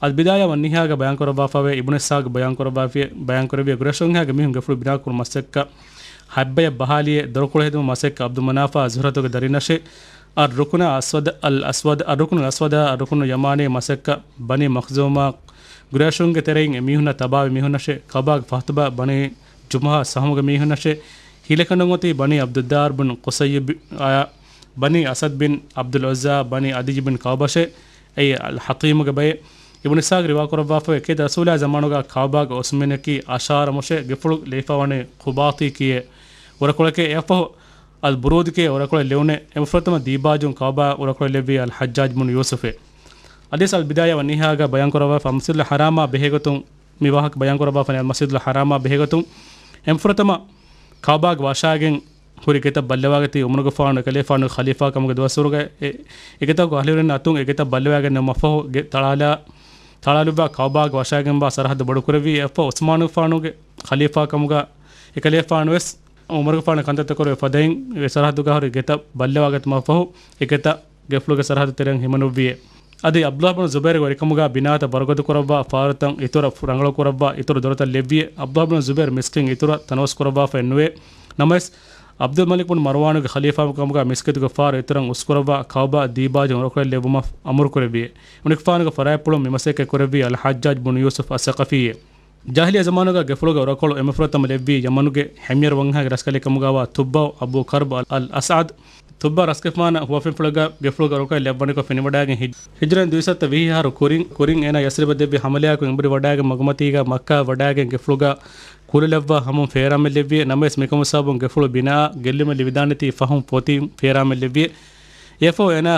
އަލް ބިދާޔާ ވައްނިހާގަ ބަޔާންކުރައްވާފައިވޭ، އިބްނު އިސްޙާޤް ބަޔާންކުރައްވާފި-، ބަޔާންކުރެއްވި ގުރޭޝުންހާގެ މީހުން ގެފުޅު ބިނާކުރު މަސައްކަ ހަތްބަޔަށް ބަހާލިޔޭ، ދޮރުކޮޅު ހެދުމު މަސައްކަ ޢަބްދު މަނާފާ ޒުހްރަތުގެ ދަރިންނަށޭ، އައް ރުކުނަ އަސްވަދަ، އަލް އަސްވަދަ، އައް ރުކުނު އަސްވަދާ، އައް ރުކުނު ޔަމާނީ މަސައްކަ ބަނީ މަޚްޒޫމާ، ގުރޭޝުންގެ ތެރެއިން އެ މީހުންނަށް ތަބާވި މީހުންނަށޭ، ކަޢުބާގެ ފަހަތުބާ ބަނީ ޖުމްހާ ސަހުމުގެ މީހުންނަށޭ، ހިލަކަނޑުން އޮތީ ބަނީ ޢަބްދުއްދާރް ބިން ޤުޞައްޔި ބި-، އާ، ބަނީ އަސަދް ބިން ޢަބްދުލް ޢުއްޒާ، ބަނީ ޢަދިއްޔު ބިން ކަޢުބަށޭ، އެއީ އަލް ޙަޠީމުގެ ބައެއް. އިބްނު އިސްޙާޤް ރިވާކުރައްވާފައި، ކީރިތި ރަސޫލާ ޒަމާނުގަ ކަޢުބާގެ އޮސްމިނަކީ އަޝާރަމުށޭ، ގެފުޅު ލެވިފައިވަނީ ޤުބާޠީ ކިޔޭ އުރަކޮޅެކޭ. އެއަށްފަހު އަލް ބުރޫދު ކިޔޭ އުރަކޮޅެއް ލެވުނޭ. އެމަފުރަތަމަ ދީބާޖުން ކަޢުބާ އުރަކޮޅެއް ލެއްވީ އަލް ޙައްޖާޖް ބުނު ޔޫސުފޭ. އަދިވެސް އަލް ބިދާޔާ ވަން ނިހާޔާގަ ބަޔާންކުރައްވާފަ މަސްޖިދުލް ޙަރާމާ ބެހޭގޮތުން މި ވާހަކަ ބަޔާންކުރައްވާފަނީ އަލް މަސްޖިދުލް ޙަރާމާ ބެހޭގޮތުން. އެމަފުރަތަމަ ކަޢުބާގެ ވަށާގެން ހުރި ގެތައް ބައްލަވާގަތީ ޢުމަރުގެފާނު އެކަލޭފާނުގެ ޚަލީފާކަމުގެ ދުވަސްވަރުގަ އެ، އެގެތަކުގެ އަހުލުވެރިންނަށް އަތުން އެގެތައް ބައްލަވާގެން ނަމަ ފަހު ގެ ތަޅާލާ، ތަޅާލުއްވާ ކަޢުބާގެ ވަށާގެންވާ ސަރަހައްދު ބޮޑުކުރެއްވީ. އެއަށްފަހު ޢުސްމާނުގެފާނުގެ ޚަލީފާކަމުގަ އެކަލޭފާނުވެސް ޢުމަރުގެފާނު ކަންތައްތައް ކުރެވޭ ފަދައިން އެ ސަރަހައްދުގަ ހުރި ގެތައް ބައްލަވާގަތުމަށް ފަހު އެގެތައް ގެފުޅުގެ ސަރަހައްދު ތެރެއިން ހިމަނުއްވިއޭ. އަދި ޢަބްދުﷲ ބިން ޒުބައިރުގެ ވެރިކަމުގަ ބިނާތައް ވަރުގަދަ ކުރައްވާ، ފާރުތައް އިތުރަށް ރަނގަޅު ކުރައްވާ، އިތުރު ދޮރުތައް ލެއްވިއޭ. ޢަބްދުﷲ ބިން ޒުބައިރު މިސްކިތް އިތުރަށް ތަނަވަސް ކުރައްވާފައެއް ނުވޭ. ނަމަވެސް، ޢަބްދުލް މަލިކް ބިން މަރްވާނުގެ ޚަލީފާކަމުގަ މިސްކިތުގެ ފާރު އިތުރަށް އުސްކުރައްވާ، ކަޢުބާ ދީބާޖުން ރަކުޅެއް ލެއްވުމަށް އަމުރު ކުރެއްވިއޭ. އުނިކުފާނުގެ ފަރާތްޕުޅުން މި މަސައްކަތް ކުރެއްވީ އަލް ޙައްޖާޖް ބުނު ޔޫސުފް އައްސަޤަފީއޭ. ޖާހިލިއްޔާ ޒަމާނުގަ ގެފުޅުގެ އުރަކޮޅު އެމަފުރަތަމަ ލެއްވީ ޔަމަނުގެ ޙިމްޔަރު ވަންހާގެ ރަސްކަލެއް ކަމުގައިވާ ތުއްބާއު އަބޫ ކަރްބު އަލް، އަލް އަސްޢަދު. ތުއްބާ ރަސްގެފާނަށް ހުވަފެންފުޅުގަ ގެފުޅުގެ އުރަކޮޅެއް ލައްވަނިކޮށް ފެނިވަޑާގެން ހިޖް-، ހިޖްރައިން ދުއިސައްތަ ވިހި އަހަރު ކުރިން، ކުރިން އޭނާ ޔަސްރިބަށް ދެއްވި ހަމަލާއަކުން އެނބުރި ވަޑާގެން މަގުމަތީގަ މައްކާ ވަޑާގެން ގެފުޅުގަ ކުލަ ލައްވާ ހަމަ ފޭރާމެއް ލެއްވިއޭ. ނަމަވެސް މިކަމު ސަބަބުން ގެފުޅު ބިނާ ގެއްލުމެއް ލިބިދާނެތީ ފަހުން ފޮތިން ފޭރާމެއް ލެއްވިއޭ. އެއަށްފަހު އޭނާ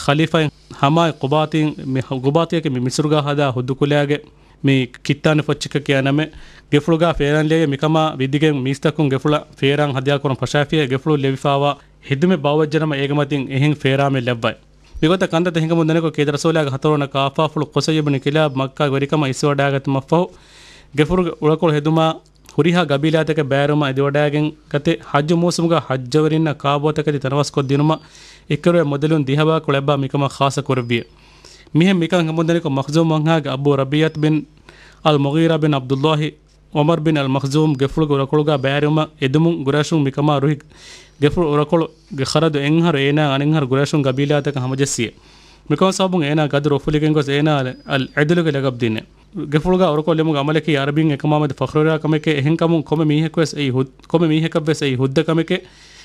ޚަލީފާއިން ހަމާއި ޤުބާޠީން މި، ޤުބާޠީއަކީ މި މިސްރުގަ ހަދާ ހުއްދުކުލައިގެ މި ކިއްތާނި ފޮއްޗަކަށް ކިޔާ ނަމެއް. ގެފުޅުގަ ފޭރާން ލެވި މިކަމާ ވިދިގެން މީސްތަކުން ގެފުޅަށް ފޭރާން ހަދިޔާކުރަން ފަށާފިއޭ. ގެފުޅު ލެވިފާވާ ހިދުމަތް ބާވައްޖެނަމަ އޭގެ މަތިން އެހެން ފޭރާމެއް ލައްވައި. މިގޮތަށް ކަންތައްތައް ހިނގަމުން ދަނިކޮށް ކީރިތި ރަސޫލާގެ ހަތަރުވަނަ ކާފާފުޅު ޤުޞައްޔު ބިން ކިލާބް މައްކާގެ ވެރިކަމަށް އިސްވެވަޑާގަތުމަށްފަހު، ގެފުޅުގެ އުޅަކޮޅު ހެދުމާ ހުރިހާ ގަބީލާތަކެއް ބައިވެރިވުމަށް އެދިވަޑާގެން ގަތެ ޙައްޖު މޫސުމުގަ ޙައްޖަވެރިންނަށް ކާބޯތަކެތި ތަނަވަސްކޮށްދިނުމަށް އެއްކަރުވަރެއް މުދަލުން ދިހަވާކޮޅެއްބާ މިކަމަށް ޚާއްޞަ ކުރެއްވިއެ. މިހެން މިކަން ހިނގަމުންދަނިކޮށް މަޚްޒޫމް ވަންހާގެ އަބޫ ރަބީޢަތު ބިން އަލް މުޣީރާ ބިން ޢަބްދުﷲ ޢުމަރު ބިން އަލް މަޚްޒޫމް ގެފުޅުގެ އުރަކޮޅުގަ ބައިވެރިވުމަށް އެދުމުން ގުރައިޝުން މިކަމާ ރުހި ގެފުޅު އުރަކޮޅުގެ ޚަރަދު އެއްއަހަރު އޭނާ އަނެއްއަހަރު ގުރައިޝުން ގަބީލާތަކަށް ހަމަޖެއްސިއެ. މިކަމަށް ސަބަބުން އޭނާ ގަދަރު އުފުލިގެން ގޮސް އޭނާ އަލް އަދުލުގެ ލަގަބު ދިންނެ. ގެފުޅުގާ އުރަކޮޅު ލެއްވުމުގެ އަމަލަކީ އަރަބިން އެކަމާމެދު ފަޚްރުވެރިވާ ކަމެކޭ. އެހެންކަމުން ކޮންމެ މީހަކުވެސް އެއީ ހުއް-، ކޮންމެ މީހަކަށްވެސް އެއީ ހުއްދަ ކަމެކޭ.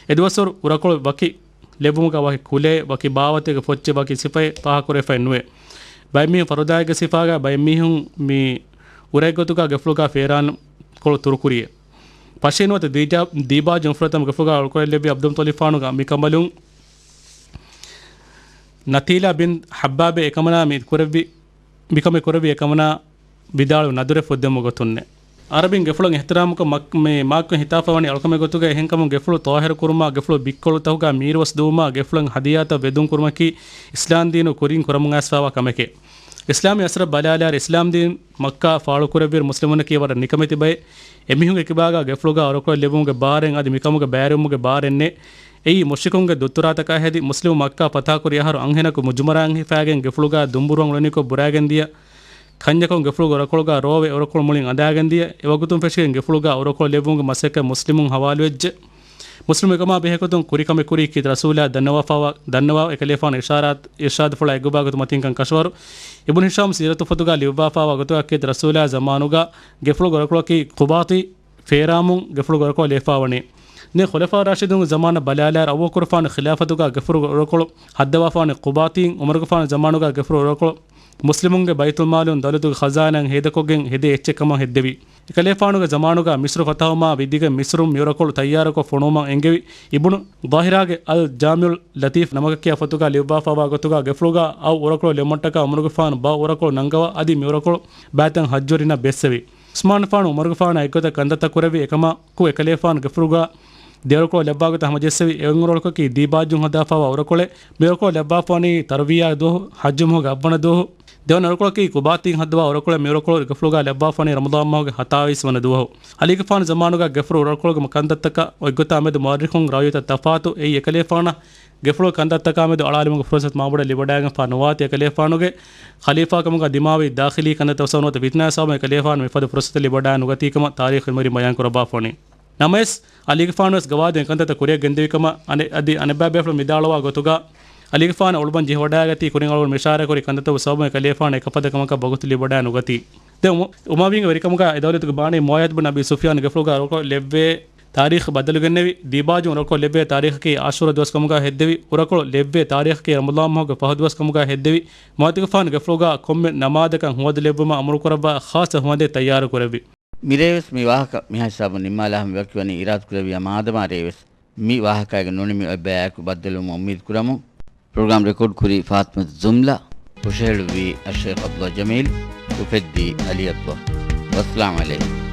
އެދުވަސްވަރު އުރަކޮޅު ވަކި ލެއްވުމުގާ ވަކި ކުލައެއް، ވަކި ބާވަތެއްގެ ފޮއްޗެއް، ވަކި ސިފައެއް ފާހަގަކުރެވިފައެއް ނުވޭ. ބައެއް މީހުން ފަރުދާއެއްގެ ސިފާގާ، ބައެއް މީހުން މި އުރައެއްގޮތުގާ ގެފުޅުގާ ފޭރާންކޮޅު ތުރުކުރިއެއް. ފަށީނުވަތަ ދީޖާ-، ދީބާޖު އުފުރަތަމަ ގެފުޅުގާ އުރަކޮޅެއް ލެއްވި ޢަބްދުލް މުޠަލިބްފާނުގެ މިކަނބަލުން ނަތީލާ ބިން ޙައްބާބެ އެކަމަނާ މި ކުރެއްވި، މިކަމެއް ކުރެއްވި އެކަމަނާ ވިދާޅު ނަދުރެއް ފުއްދެވުމުގެ ގޮތުންނެ. އަރަބިން ގެފުޅަށް އިޙްތިރާމުކޮށް މައް-، މި މާކު ހިތާފަވަނީ އަޅުކަމެއް ގޮތުގައި. އެހެންކަމުން ގެފުޅު ޠާހިރު ކުރުމާ، ގެފުޅު ބިއްކޮޅުތަކުގާ މީރުވަސް ދުވުމާ، ގެފުޅަށް ހަދިޔާތައް ވެދުން ކުރުމަކީ އިސްލާމްދީނު ކުރިން ކުރަމުން އައިސްފާވާ ކަމެކޭ. އިސްލާމީ އަސަރަށް ބަލާލާއިރު، އިސްލާމްދީން މައްކާ ފާޅުކުރެއްވިއިރު މުސްލިމުންނަކީ ވަރަށް ނިކަމެތި ބައެއް. އެމީހުންގެ ކިބާގާ ގެފުޅުގާ އުރަކޮޅެއް ލެއްވުމުގެ ބާރެއް އަދި މިކަމުގެ ބައިވެރިވުމުގެ ބާރެއް ނެތް. އެއީ މުޝްރިކުންގެ ދުއްތުރާތަކާ ހެދި، މުސްލިމު މައްކާ ފަތާކުރި އަހަރު އަންހެނަކު މުޖުމަރާއިން ހިފާގެން ގެފުޅުގާ ދުނބުރުވަން އުޅެނިކޮށް ބުރާގެން ދިޔަ، ކަންޏަކުން ގެފުޅު އުރަކޮޅުގާ ރޯވެ އުރަކޮޅު މުޅިން އަނދާގެން ދިޔަ، އެވަގުތުން ފެށިގެން ގެފުޅުގާ އުރަކޮޅު ލެއްވުމުގެ މަސައްކަތް މުސްލިމުން ހަވާލުވެއްޖެ. މުސްލިމު އެކަމާ ބެހޭގޮތުން ކުރި ކަމެއް ކުރީ ކީރިތި ރަސޫލާ ދަންނަވާފާވާ، ދަންނަވާ އެކަލޭފާނު އިރުޝާދު، އިރުޝާދުފުޅާ އެއްގޮތް ބާގޮތު މަތިންކަން ކަށަވަރު. އިބްނު ހިޝާމް ސީރަތު ފޮތުގާ ލިޔުއްވާފާވާ ގޮތުގާ ކީރިތި ރަސޫލާ ޒަމާނުގާ ގެފުޅު އުރަކޮޅަކީ ޤުބާޠީ ފޭރާމުން ގެފުޅު އުރަކޮޅު ލެއްވާފާވަނީ. ދެން ޚުލަފާ ރާޝިދުންގެ ޒަމާނަށް ބަލާލާއިރު އަބޫބަކުރުފާނު ޚިލާފަތުގާ ގެފުޅު އުރަކޮޅު ހައްދަވާފާވަނީ ޤުބާޠީން. ޢުމަރުގެފާނު ޒަމާނުގާ ގެފުޅު އުރަކޮޅު މުސްލިމުންގެ ބައިތުލްމާލުން ދައުލަތުގެ ޚަޒާނާއިން ހޭދަކޮށްގެން ހެދޭ އެއްޗެއް ކަމަށް ހެއްދެވި. އެކަލޭފާނުގެ ޒަމާނުގާ މިސްރު ފަތަހުވުމާ ވިދިގެން މިސްރުން މިއުރަކޮޅު ތައްޔާރުކޮށް ފޮނުވުމަށް އެންގެވި. އިބްނު ޟާހިރާގެ އަލް ޖާމިޢުލް ލަތީފް ނަމަކަކީ ފޮތުގާ ލިޔުއްވާފާވާ ގޮތުގާ ގެފުޅުގާ އައު އުރަކޮޅު ލެއްވުމަށްޓަކާ ޢުމަރުގެފާނު ބައު އުރަކޮޅު ނަންގަވާ އަދި މިއުރަކޮޅު ބައިތައް ހައްޖުވެރިންނަށް ބޭއްސެވި. ޢުސްމާނުގެފާނު ޢުމަރުގެފާނާ އެއްގޮތަށް ކަންތައްތައް ކުރެއްވި އެކަމަކު އެކަލޭފާނު ގެފުޅުގާ ދެއުރަކޮޅު ލައްވާގޮތަށް ހަމަޖެއްސެވި. އެއިން އުރަކޮޅަކީ ދީބާޖުން ހަދާފާވާ އުރަކޮޅެއް. މިއުރަކޮޅު ލައްވާފާވަނީ ތަރުވިޔާ ދުވަހު، ޙައްޖު މަހުގެ އަށްވަނަ ދުވަހު. ދެވަނަ އުރަކޮޅަކީ ޤުބާޠީން ހައްދަވާ އުރަކޮޅެއް. މިއުރަކޮޅު ގެފުޅުގާ ލައްވާފާވަނީ ރަމަޟާން މަހުގެ ހަތާވީސް ވަނަ ދުވަހު. ޢަލީގެފާނު ޒަމާނުގާ ގެފުޅު އުރަކޮޅުގެ ކަންތައްތަކާ އޮތްގޮތާ މެދު މުއައްރިޚުން ރައުޔުތައް ތަފާތު. އެއީ އެކަލޭފާނަށް ގެފުޅު ކަންތައްތަކާ މެދު އަޅާލުމުގެ ފުރުޞަތު މާބޮޑަށް ލިބިވަޑައިގެންފާ ނުވާތީ. އެކަލޭފާނުގެ ޚަލީފާކަމުގާ ދިމާވި ދާޚިލީ ކަންތައްތައް އޮއްސަވަނުވަތަ ފިތުނާ ސަބަބުން އެކަލޭފާނު މިފަދަ ފުރުޞަތެއް ލިބިވަޑައި ނުގަތީ ކަމަށް ތާރީޚު ޢިލްމުވެރިން ބަޔާން ކުރައްވާފަވަނީ. ނަމަވެސް، އަލީގެފާނުވެސް ގަވާއިދު އެކަންތައްތައް ކުރިއަށް ގެންދެވި ކަމަށް އަނެއް އަދި އަނެއްބައިބޭފުޅުން ވިދާޅުވާ ގޮތުގާ، އަލީގެފާނަށް އުޅުބަން ޖެހިވަޑައިގަތީ ކުރިން އަޅުގަނޑު މި އިޝާރާތްކުރި ކަންތައްތަކުގެ ސަބަބުން އެކަލޭފާނަށް އެކަފަދަ ކަމަކަށް ވަގުތު ލިބިވަޑައި ނުގަތީ. ދެން އުމަ-، އުމަވީންގެ ވެރިކަމުގާ އެ ދައުލަތުގެ ބާނީ މުޢާވިޔަތު ބިން އަބީ ސުފްޔާން ގެފުޅުގާ އުރަކޮޅު ލެއްވޭ ތާރީޚު ބައްދަލުގެންނެވި. ދީބާޖު އުރަކޮޅު ލެއްވޭ ތާރީޚަކީ ޢާޝޫރާ ދުވަސް ކަމުގާ ހެއްދެވި. އުރަކޮޅު ލެއްވޭ ތާރީޚަކީ ރަމަޟާން މަހުގެ ފަހު ދުވަސް ކަމުގާ ހެއްދެވި. މުއައްތިކަފާނު ގެފުޅުގާ ކޮންމެ ނަމާދަކަށް ހުވަދު ލެއްވުމަށް އަމުރުކުރައްވާ ޚާއްޞަ ހުވަދެއް ތައްޔާރު ކުރެއްވި. މިރޭވެސް މި ވާހަކަ މިހާ ހިސާބުން ނިންމާލާ ހަމަ ވަކިވަނީ އިރާދަކުރެއްވިޔާ މާދަމާ ރޭވެސް މި ވާހަކައިގެ ނުނިމި އޮތް ބަޔާއެކު ބައްދަލުވުމަށް އުއްމީދު ކުރަމުން. ޕްރޮގްރާމް ރެކޯޑް ކުރީ ފާތިމަތު ޖުމްލާ، ހުށަހެޅުއްވީ އައްޝައިޚް ޢަބްދުﷲ ޖަމީލް، އުފެއްދީ އަލީ ޢަބްދުﷲ. ވައްސަލާމް ޢަލައިކުމް.